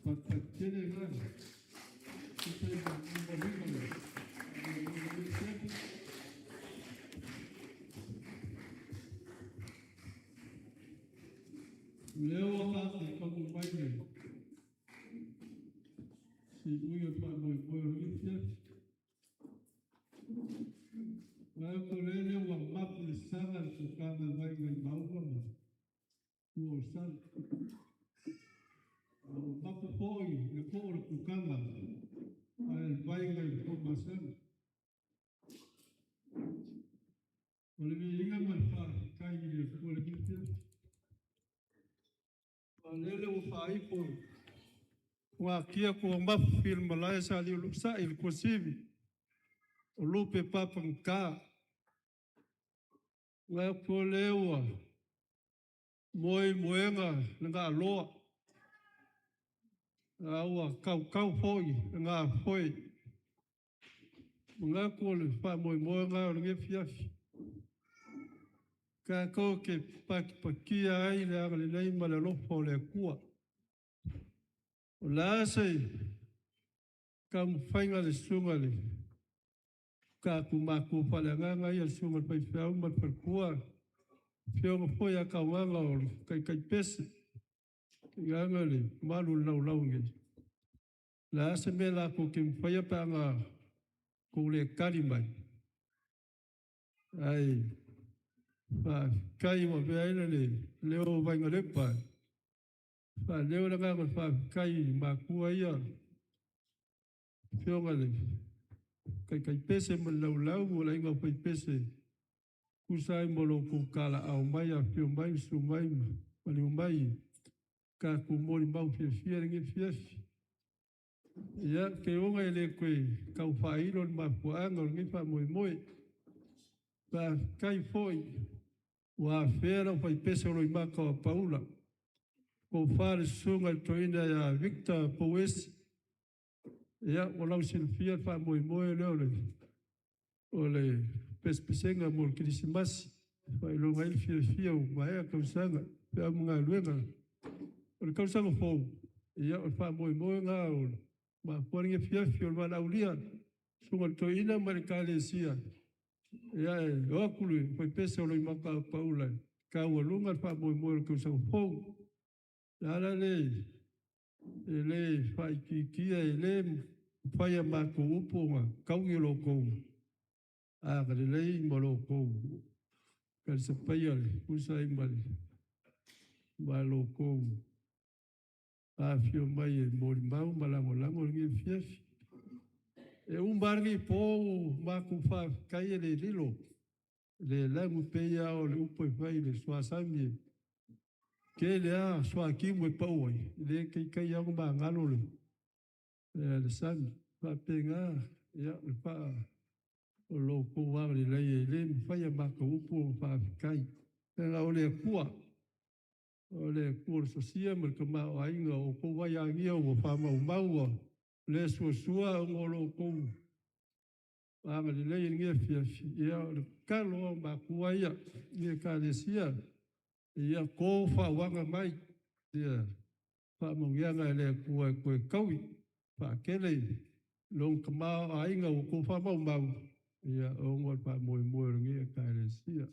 Faafetai tele la. Tusa ai ma le momoliga o le lenei afiafi. O lea ua tatou taunuu mai i le siui o le faamoemoe o lenei afiafi. Ma e ou te lele ua mapu le sala le tofa mai vai mauga ma tua o le sala. A ua mapu foi le poo o le kukama. vaega i le po masani. O le viiga ma le faafetai i le Atua i lenei afiafi. Aua o lele ua faaipo i fugatia tuamafu i le malae sa liuliusai i le tuasivi o lupe papagata. Manatu foi o lea ua moe i moega le naaloa, a ua tautau foi le nafoe. Manatu o le faamoemoe lena o lenei afiafi, tatou te patipatia ai le agalelei ma le alofa o le Atua. O le a se taumafaiga a le susuga i le tatou matua faaleagaga ia le susuga i le faifeau ma le faletua, le afioga foi ia Kaugaga o le taitai pese, tainane le mamalu o le laulau a o le a se mea latou te mafaia pe ana outou le tali mai, ae faafetai ua avea ai le leo o Vainalepa e faaleo le agaga o le faafetai i matua ia, afioga i le taitai pese ma le laulau ma le aiga faipese e tusa ai ma lo outou talaaao mai, afifio mai, susu mai ma maliu mai, tatou molimau fiafia i lenei afiafi. Ia, ou te lagona e le toe tau faailo le mafuaaga o lenei faamoemoe. Faafetai foi ua afea le aufaipese o Loimata o Apaula, le tofa i le susuga i le toeaina ia Victor Pouesi. Ia, ua lausilafia le faamoemoe lea o le pesepesega mo le Kerisimasi e faailoga ai le fiafia ua maea tausaga, feau ma galuega. O le tausaga fou, ia o le faamoemoe lena ua mafua ai lenei afiafi, o le valaaulia, susuga i le toeaina ma le Ekalesia, e o atu le aufaipese o Loimata o Apaula e taualuga le faamoemoe o le tausaga fou. O le ala lea e le faaitiitia, e le mafai e a matou upu ona taui lo outou agalelei ma lo outou talisapaia e tusa ai ma lo outou afifio mai e molimau ma lagolago lenei afiafi. E uma lava lenei po o matou faafetai e le lilo, e le lanu, e pei lava o le upu e fai i le suasami e tele lava suatimu e pau ai, e le taitai lava ona magalo le sami. E faapena le o lo outou agalelei e le mafai e a matou upu ona faafetai. Leaga o le Atua, o le Atua o le sosia ma le tamaoaiga, o outou vaiagia ua faamaumau ua le suasua ona o lo outou agalelei i lenei afiafi. Ia o le tatalo a matua ia i Ekalesia, ia to faauaga mai faamanuiaga a le Atua e toe taui, faatele lona tamaoaiga ua outou faamaumau ona o le faamoemoe o lenei Ekalesia.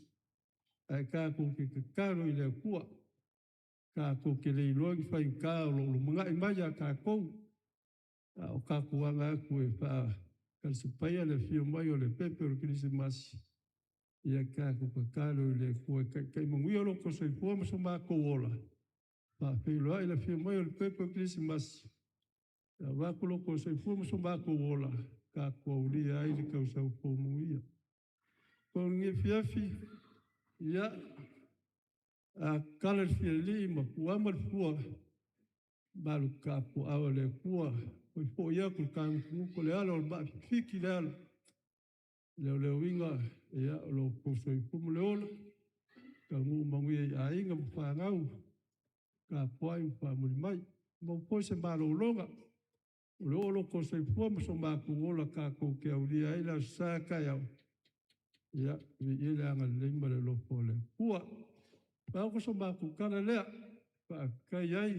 Ae tatou te tatalo i le Atua, tatou te le iloa ni faigata o lo o lumanai mai ia tatou, a o tatou aga atu e talisapaia le afio mai o le pepe o le Kerisimasi, ia tatou tatalo i le Atua e taitai manuia lo outou soifua ma so matou ola, faafeiloai le afio mai o le pepe o le Kerisimasi, avatu lo outou soifua ma so matou ola, tatou aulia ai le tausaga fou manuia. O lenei afiafi, ia, a tatala le fia alii ma puama le fua, malu tapuaau e le Atua, toe foi atu le tagutugutu o le ala o le maafifiti le ala, leoleoina o lo outou soifua ma le ola, taunuu manuia i aiga ma fanau, tapuai ma faamanuia mai. Maua foi se malologa, o lo outou soifua ma so matou ola tatou te aulia ai le Aso Sa a taeao, ia viia le agalelei ma le alofa o le Atua. O so matou tala lea, e faafetai ai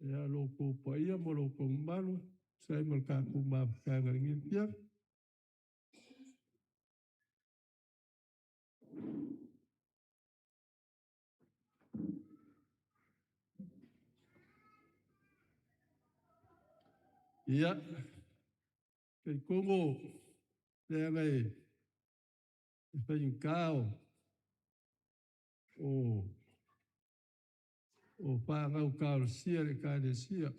i lo outou paia ma lo outou mamalu e tusa ai ma le tatou mafutaga i lenei afiafi. Ia, talitonu leaga e faigata o fanau talosia i le Ekalesia.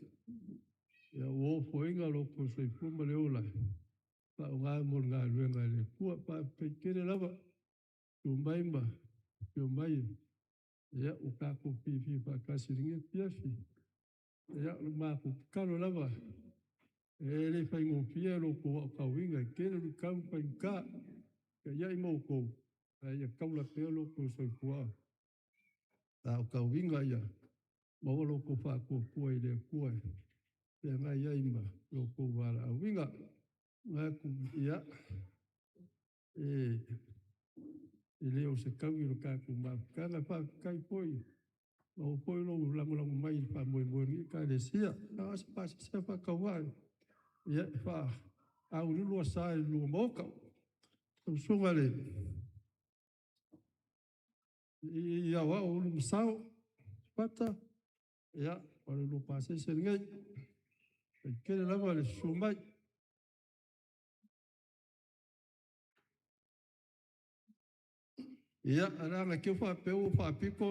Ia ua ofoina lo outou soifua ma le ola e faaaoga mo le galuega a le Atua. Faafetai tele lava le susu mai ma afio mai, ia ua tatou fiafia faatasi i lenei afiafi. Ia o le matou tatalo lava, e le faigofie lo outou aotauina, e tele luitau ma faigata o feagai ma outou, ae ia taula pea lo outou soifua aotauina, ia maua lo outou faatuatua i le Atua e feagai ai ma lo outou valaauina. E manatu, ia, e le o se taui o le tatou mafutaga. Faafetai foi, ua maua foi lou lagolago mai i le faamoemoe o lenei Ekalesia. Na o se pasese faatauvaa e faauluulu sa i le lua Maota. Lau Susuga i le Aoao Ulumasao Sefata, ia o le lua pasese lenei. Faafetai tele lava le susu mai. Ia, leaga ne i te i ua faapea ua faapito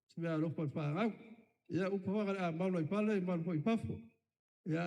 se meaalofa i le fanau. Ia, upu foi a na o le a malu lava i fale, malu foi i fafo. Ia